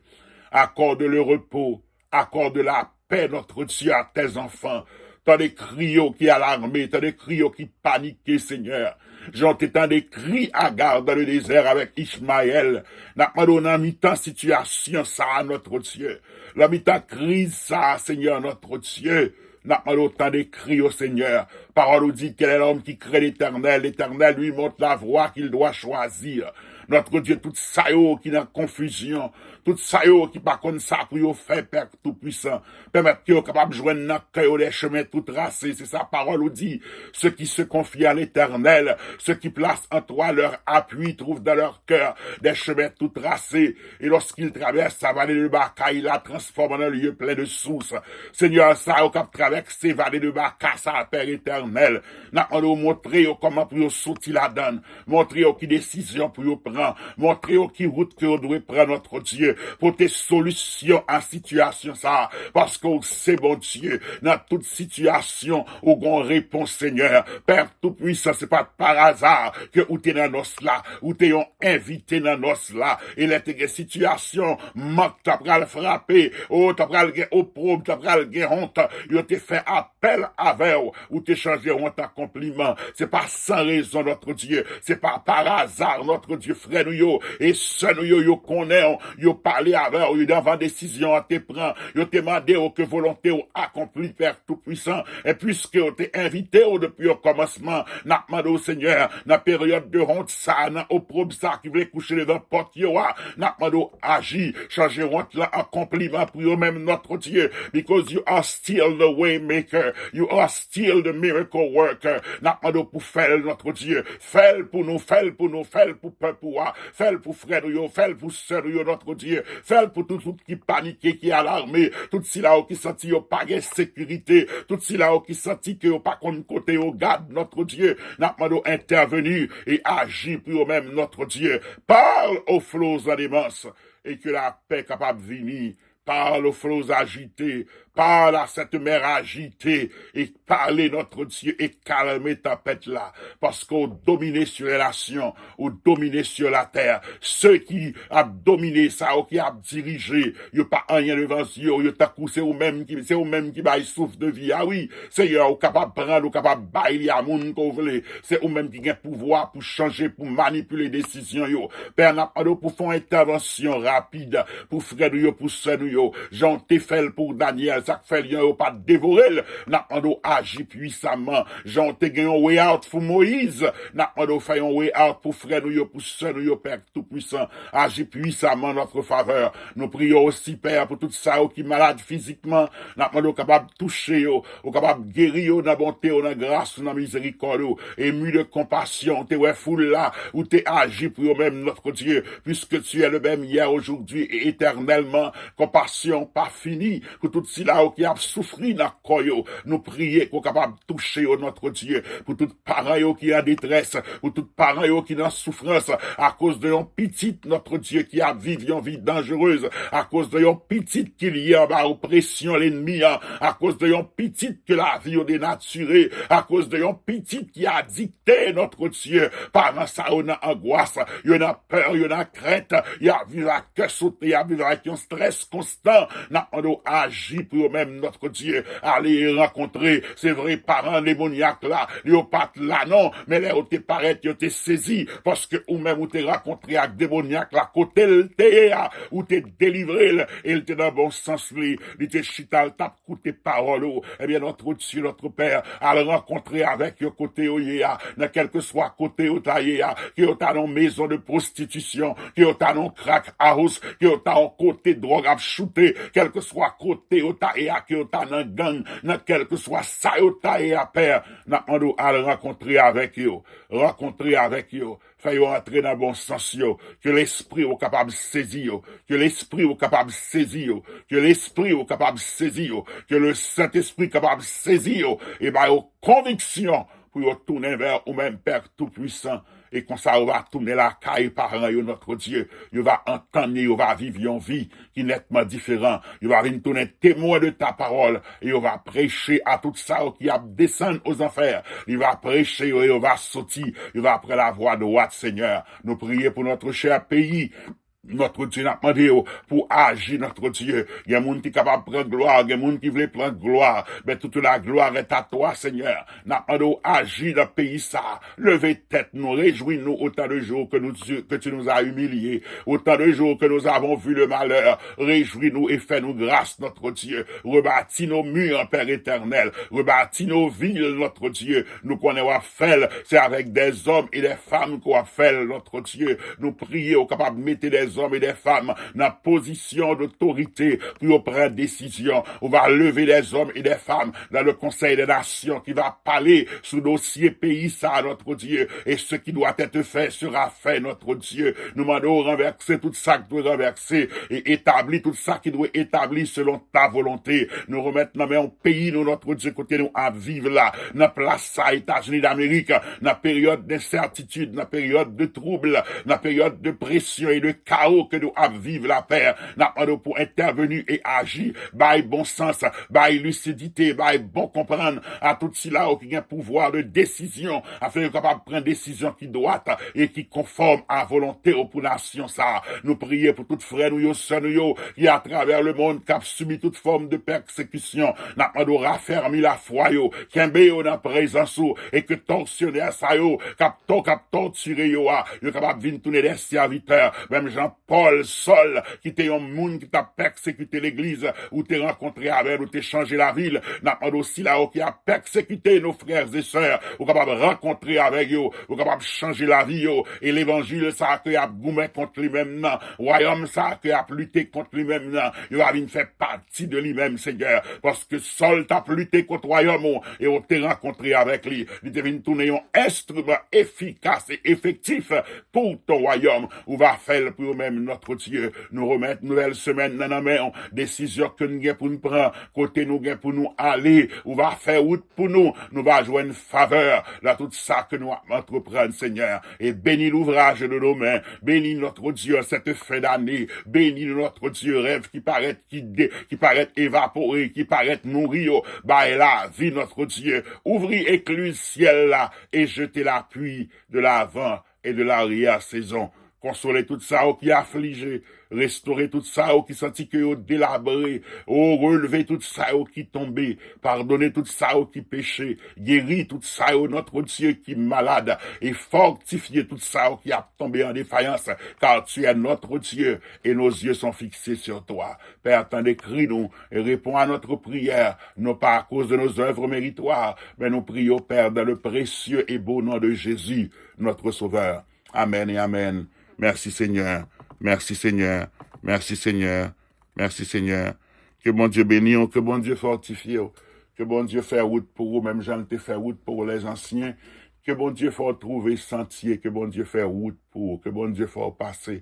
Accorde le repos, accorde la paix, notre Dieu, à tes enfants. Tande kri yo ki alarme, tande kri yo ki panike, Senyè. Jan w te tande kri Agar dans le désert avec Ishmaël. N ap mande w nan mitan sitiyasyon sa a, notre Dieu. Nan mitan kriz sa a, Senyè, notre Dieu. N ap mande w tande kri yo, Senyè. Pawòl ou di, quel est l'homme qui craint l'Éternel? L'Éternel lui montre la voie qu'il doit choisir. Notre Dieu, tout sa yo ki nan konfizyon, tout sa yo ki pa konn sa pou yo fè, Pè Toupwisan, pèmèt ke yo kapab jwenn nan kè yo des chemins tout tracés. Se sa pawòl ou di, ceux qui se confient à l'Éternel, ceux qui placent en toi leur appui, trouvent dans leur cœur des chemins tout tracés. Et lorsqu'ils traversent la vallée de Baca, il la transforme en un lieu plein de sources. Senyè, sa yo k ap travèse vale de Baka sa, Pè Etènèl, n ap mande w montre yo kòman pou yo soti ladan l. Montre yo ki desizyon pou yo pran. Montre yo ki wout ke yo dwe pran, notre Dieu. Pote solisyon a sitiyasyon sa, paske w se Bondye. Nan tout sitiyasyon, ou gon repons, Senyè. Pè Toupwisan, se pa pa aza ke ou te nan nòs la. Ou te yon envite nan nòs la. E lè te gen sitiyasyon, mank ta pral frape. O, ta pral gen opwob, ta pral gen wont. Yo te fè apèl avè w. Ou te chanje wont an konpliman. Se pa san rezon, notre Dieu. Se pa pa aza, notre Dieu. Frè nou yo e sè nou yo, yo konnen w. Yo pale avè w. Yo, anvan desizyon an te pran, yo te mande w ke volonte w akonpli, Pè Toupwisan. E piske yo te envite w depi o kòmansman, n ap mande w, Senyè, nan peryòd de wont sa, nan opwob sa ki vle kouche devan pòt yo a, n ap mande w aji, chanje wont lan an konpliman pou yo menm, notre Dieu, because you are still the way maker, you are still the miracle worker. N ap mande w pou fè l, notre Dieu. Fè l pou nou, fè l pou nou, fè l pou pèp ou a, fè l pou frè nou yo, fè l pou sè nou yo, notre Dieu. Fè l pou tout, tout ki panike, ki alarme, tout sila yo ki santi yo pa gen sekirite, tout sila yo ki santi ke yo pa konn kote yo gad, notre Dieu. N ap mande w entèveni e aji pou yo menm, notre Dieu. Parle aux flots en démence, et que la paix kapab vini. Parle aux flots agités, parle à cette mer agitée, et parle, notre Dieu, et calme tempête là, paske ou domine sur les nations, ou domine sur la terre. Se ki ap domine, sa yo ki ap dirije, yo pa anyen devan zye yo, yo tankou se ou menm ki, se ou menm ki bay souf de vi a, wi. Seyè, ou kapab pran l, ou kapab bay li a moun ke w vle. Se ou menm ki gen pouvwa pou chanje, pou manipile desizyon yo. Pè, n ap mande w pou fè yon entèvansyon rapid pou frè nou yo, pou sè nou yo. Jan w te fè l pou Danyèl, sa k fè lyon yo pa t devore l. N ap mande w aji pwisaman. Jan w te gen yon way out pou Moyiz, n ap mande w fè yon way out pou frè nou yo, pou sè nou yo, Pè Toupwisan. Aji pwisaman notre faveur. Nou priye w osi, Pè, pou tout sa yo ki malad fizikman. N ap mande w kapab touche yo, ou kapab geri yo nan bonte w, nan gras ou, nan mizerikòd ou. Ému de compassion, ou te wè foul la, ou te aji pou yo menm, notre Dieu, puisque tu es le même hier, aujourd'hui et éternellement. Konpasyon pa fini pou tout sila yo ki ap soufri nan kò yo. Nou priye ke w kapab touche yo, notre Dieu, pou tout paran yo ki an detrès, pou tout paran yo ki nan soufrans akoz de yon pitit, notre Dieu, ki ap viv yon vi danjerez, akoz de yon pitit ki lye anba opresyon lennmi an, akoz de yon pitit ke lavi yo denatire, akoz de yon pitit ki adikte, notre Dieu. Paran sa yo nan angwas, yo nan pè, yo nan krent, y ap viv ak kè sote, y ap viv avèk yon strès konstan. N ap mande w aji pou yo menm, notre Dieu. Ale rankontre, se vre, paran demonyak la, yo pa t la non, men lè yo te parèt, yo te sezi, paske ou menm ou te rankontre ak demonyak la kote l te ye a, ou te delivre l, e l te nan bon sans li, li te chita, l t ap koute pawòl ou. Ebyen, notre Dieu, notre Père, al rankontre avèk yo kote yo ye a, nan kèlkeswa kote yo ta ye a, ke yo ta nan mezon de pwostitisyon, ke yo ta nan crack house, ke yo ta yon kote dwòg ap choute, kèlkeswa kote yo ta ye a, ke yo ta nan gang, nan kèlkeswa sa yo ta ye a, Pè, n ap mande w al rankontre avèk yo, rankontre avèk yo, fè yo antre nan bon sans yo, ke lespri w kapab sezi yo, ke lespri w kapab sezi yo, ke lespri w kapab sezi yo, ke le Sentespri kapab sezi yo, e ba yo konviksyon pou yo tounen vè ou menm, Pè Toupwisan. E konsa, yo va tounen lakay paran yo, Notre Dieu. Yo va antann, yo va viv yon vi ki nètman diferan. Yo va vin tounen temwen de ta pawòl. E yo va preche a tout sa yo ki ap desann ozanfè. Li va preche yo, e yo va soti. Yo va pran lavwa dwat, Senyè. Nou priye pou notre cher pays. Notre Dieu, n ap mande w pou aji, Notre Dieu. Gen moun ki kapab pran glwa, gen moun ki vle pran glwa. Men toute la gloire est à toi, Seigneur. N ap mande w aji nan peyi sa. Leve tèt nou, rejwi nou autant de jours que nous, que tu nous as humiliés, autant de jours que nous avons vu le malheur. Rejwi nou e fè nou gras, Notre Dieu. Rebâtis nos murs, Père éternel. Rebâtis nos villes, Notre Dieu. Nou konnen w ap fè l. Se avèk des hommes et des femmes ke w ap fè l, Notre Dieu. Nou priye ou kapab mete des hommes et des femmes nan pozisyon dotorite pou yo pran desizyon. Ou va leve des hommes et des femmes dans le Conseil des Nations ki va pale sou dosye peyi sa, Notre Dieu. Et ce qui doit être fait sera fait, Notre Dieu. Nou mande w ranvèse tout sa ki dwe ranvèse e etabli tout sa ki dwe etabli selon ta volonte. Nou remèt nan men w peyi nou, Notre Dieu, kote nou ap viv la, nan plas sa Etazini Damerik, nan peryòd densètitid, nan peryòd de twoub, nan peryòd de presyon e de kawo ke nou ap viv la, Pè. N ap mande w pou entèveni e aji, bay bon sans, bay lisidite, bay bon konprann a tout sila yo ki gen pouvwa de desizyon, afin yo kapab pran desizyon ki dwat e ki konfòm a volonte w pou nasyon sa. Nou priye pou tout frè nou yo, sè nou yo, ki atravè lemonn, k ap sibi tout fòm de pèsekisyon. N ap mande w rafèmi lafwa yo, kenbe yo nan prezans ou, e ke tòsyonè sa yo, k ap tò-, k ap tòtire yo a, yo kapab vin tounen dè sèvitè, menm jan Pòl, Sòl, ki te yon moun ki t ap pèsekite legliz, ou te rankontre avè l, ou te chanje lavi l. N ap mande w sila yo ki ap pèsekite nos frères et sœurs, ou kapab rankontre avèk yo, ou kapab chanje lavi yo, e levanjil sa a ke y ap goumen kont li menm nan, wayòm sa a ke y ap lite kont li menm nan, yo va vin fè pati de li menm, Senyè, paske Sòl t ap lite kont wayòm ou, e ou te rankontre avèk li. Li te vin tounen yon enstriman efikas e efektif pou ton wayòm. Ou va fè l pou yo menm, Notre Dieu. Nou remèt nouvèl semèn nan nan men w. Desizyon ke n gen pou n pran, kote nou gen pou nou ale, ou va fè wout pou nou. Nou va jwenn favè nan tout sa ke nou ap antreprann, Senyè. E beni louvraj de nos mains. Beni, Notre Dieu, cette fin d'année. Beni, Notre Dieu, rèv ki parèt, ki de-, ki parèt evapore, ki parèt mouri yo. Bay lavi, Notre Dieu. Ouvri ekliz syèl la e jete lapli de l'avant et de l'arrière-saison. Konsole tout sa yo ki aflije, restore tout sa yo ki santi ke yo delabre, o, releve tout sa yo ki tonbe, padone tout sa yo ki peche, geri tout sa yo, Notre Dieu, ki malad, e fòtifye tout sa yo ki ap tonbe an defayans, car tu es notre Dieu et nos yeux sont fixés sur toi. Pè, tande kri nou e réponds à notre prière, non pas à cause de nos œuvres méritoires, mais nous prions, Père, dans le précieux et beau nom de Jésus, notre Sauveur. Amèn e amèn. Mèsi, Senyè. Mèsi, Senyè. Mèsi, Senyè. Mèsi, Senyè. Ke Bondye beni w, ke Bondye fòtifye w, ke Bondye fè wout pou ou, menm jan l te fè wout pou lèzansyen. Ke Bondye fè w twouve santye, ke Bondye fè wout pou ou, ke Bondye fè w pase.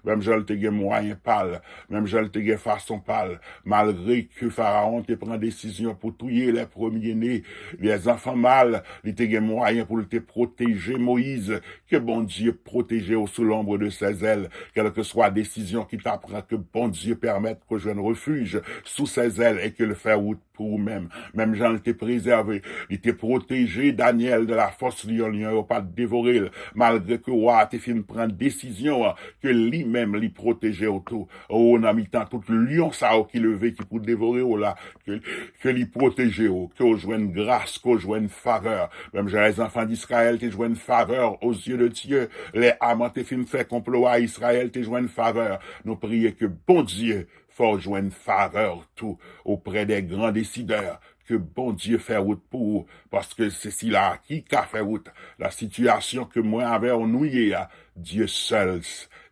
Menm jan l te gen mwayen pa l, menm jan l te gen fason pa l, malgre ke Farawon te pran desizyon pou touye lè premye ne, lèzanfan mal, li te gen mwayen pou l te pwoteje Moyiz. Ke Bondye pwoteje w sous l'ombre de ses ailes. Kèlkeswa desizyon ki ta pran, ke Bondye pèmèt ke w jwenn refij sous ses ailes e ke l fè wout pou ou menm. Menm jan l te prezève, li te pwoteje Danyèl de la fòs lyon, lyon yo pa t devore l, malgre ke wa a te fin pran desizyon an, ke li menm li pwoteje w tou. O, nan mitan tout lyon sa yo ki leve, ki pou devore w la, ke, ke li pwoteje w, ke w jwenn gras, ke w jwenn favè. Menm jan lèzanfan d'Israyèl te jwenn favè aux yeux de Dieu, lè Aman te fin fè konplo a Izrayèl, te jwenn favè. Nou priye ke Bondye fè w jwenn favè tou oprè dè gran desidè. Ke Bondye fè wout pou ou, paske se sila ki ka fè wout. La sitiyasyon ke mwen avè w nou ye a, Dye sèl,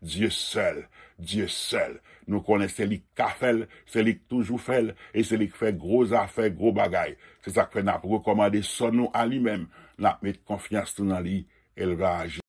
Dye sèl, Dye sèl. Nou konnen se li k ka fè l, se li k toujou fè l, e se li k fè gwo zafè, gwo bagay. Se sa k fè n ap rekòmande sò nou a li menm, n ap met konfyans nou nan li, e l va aji.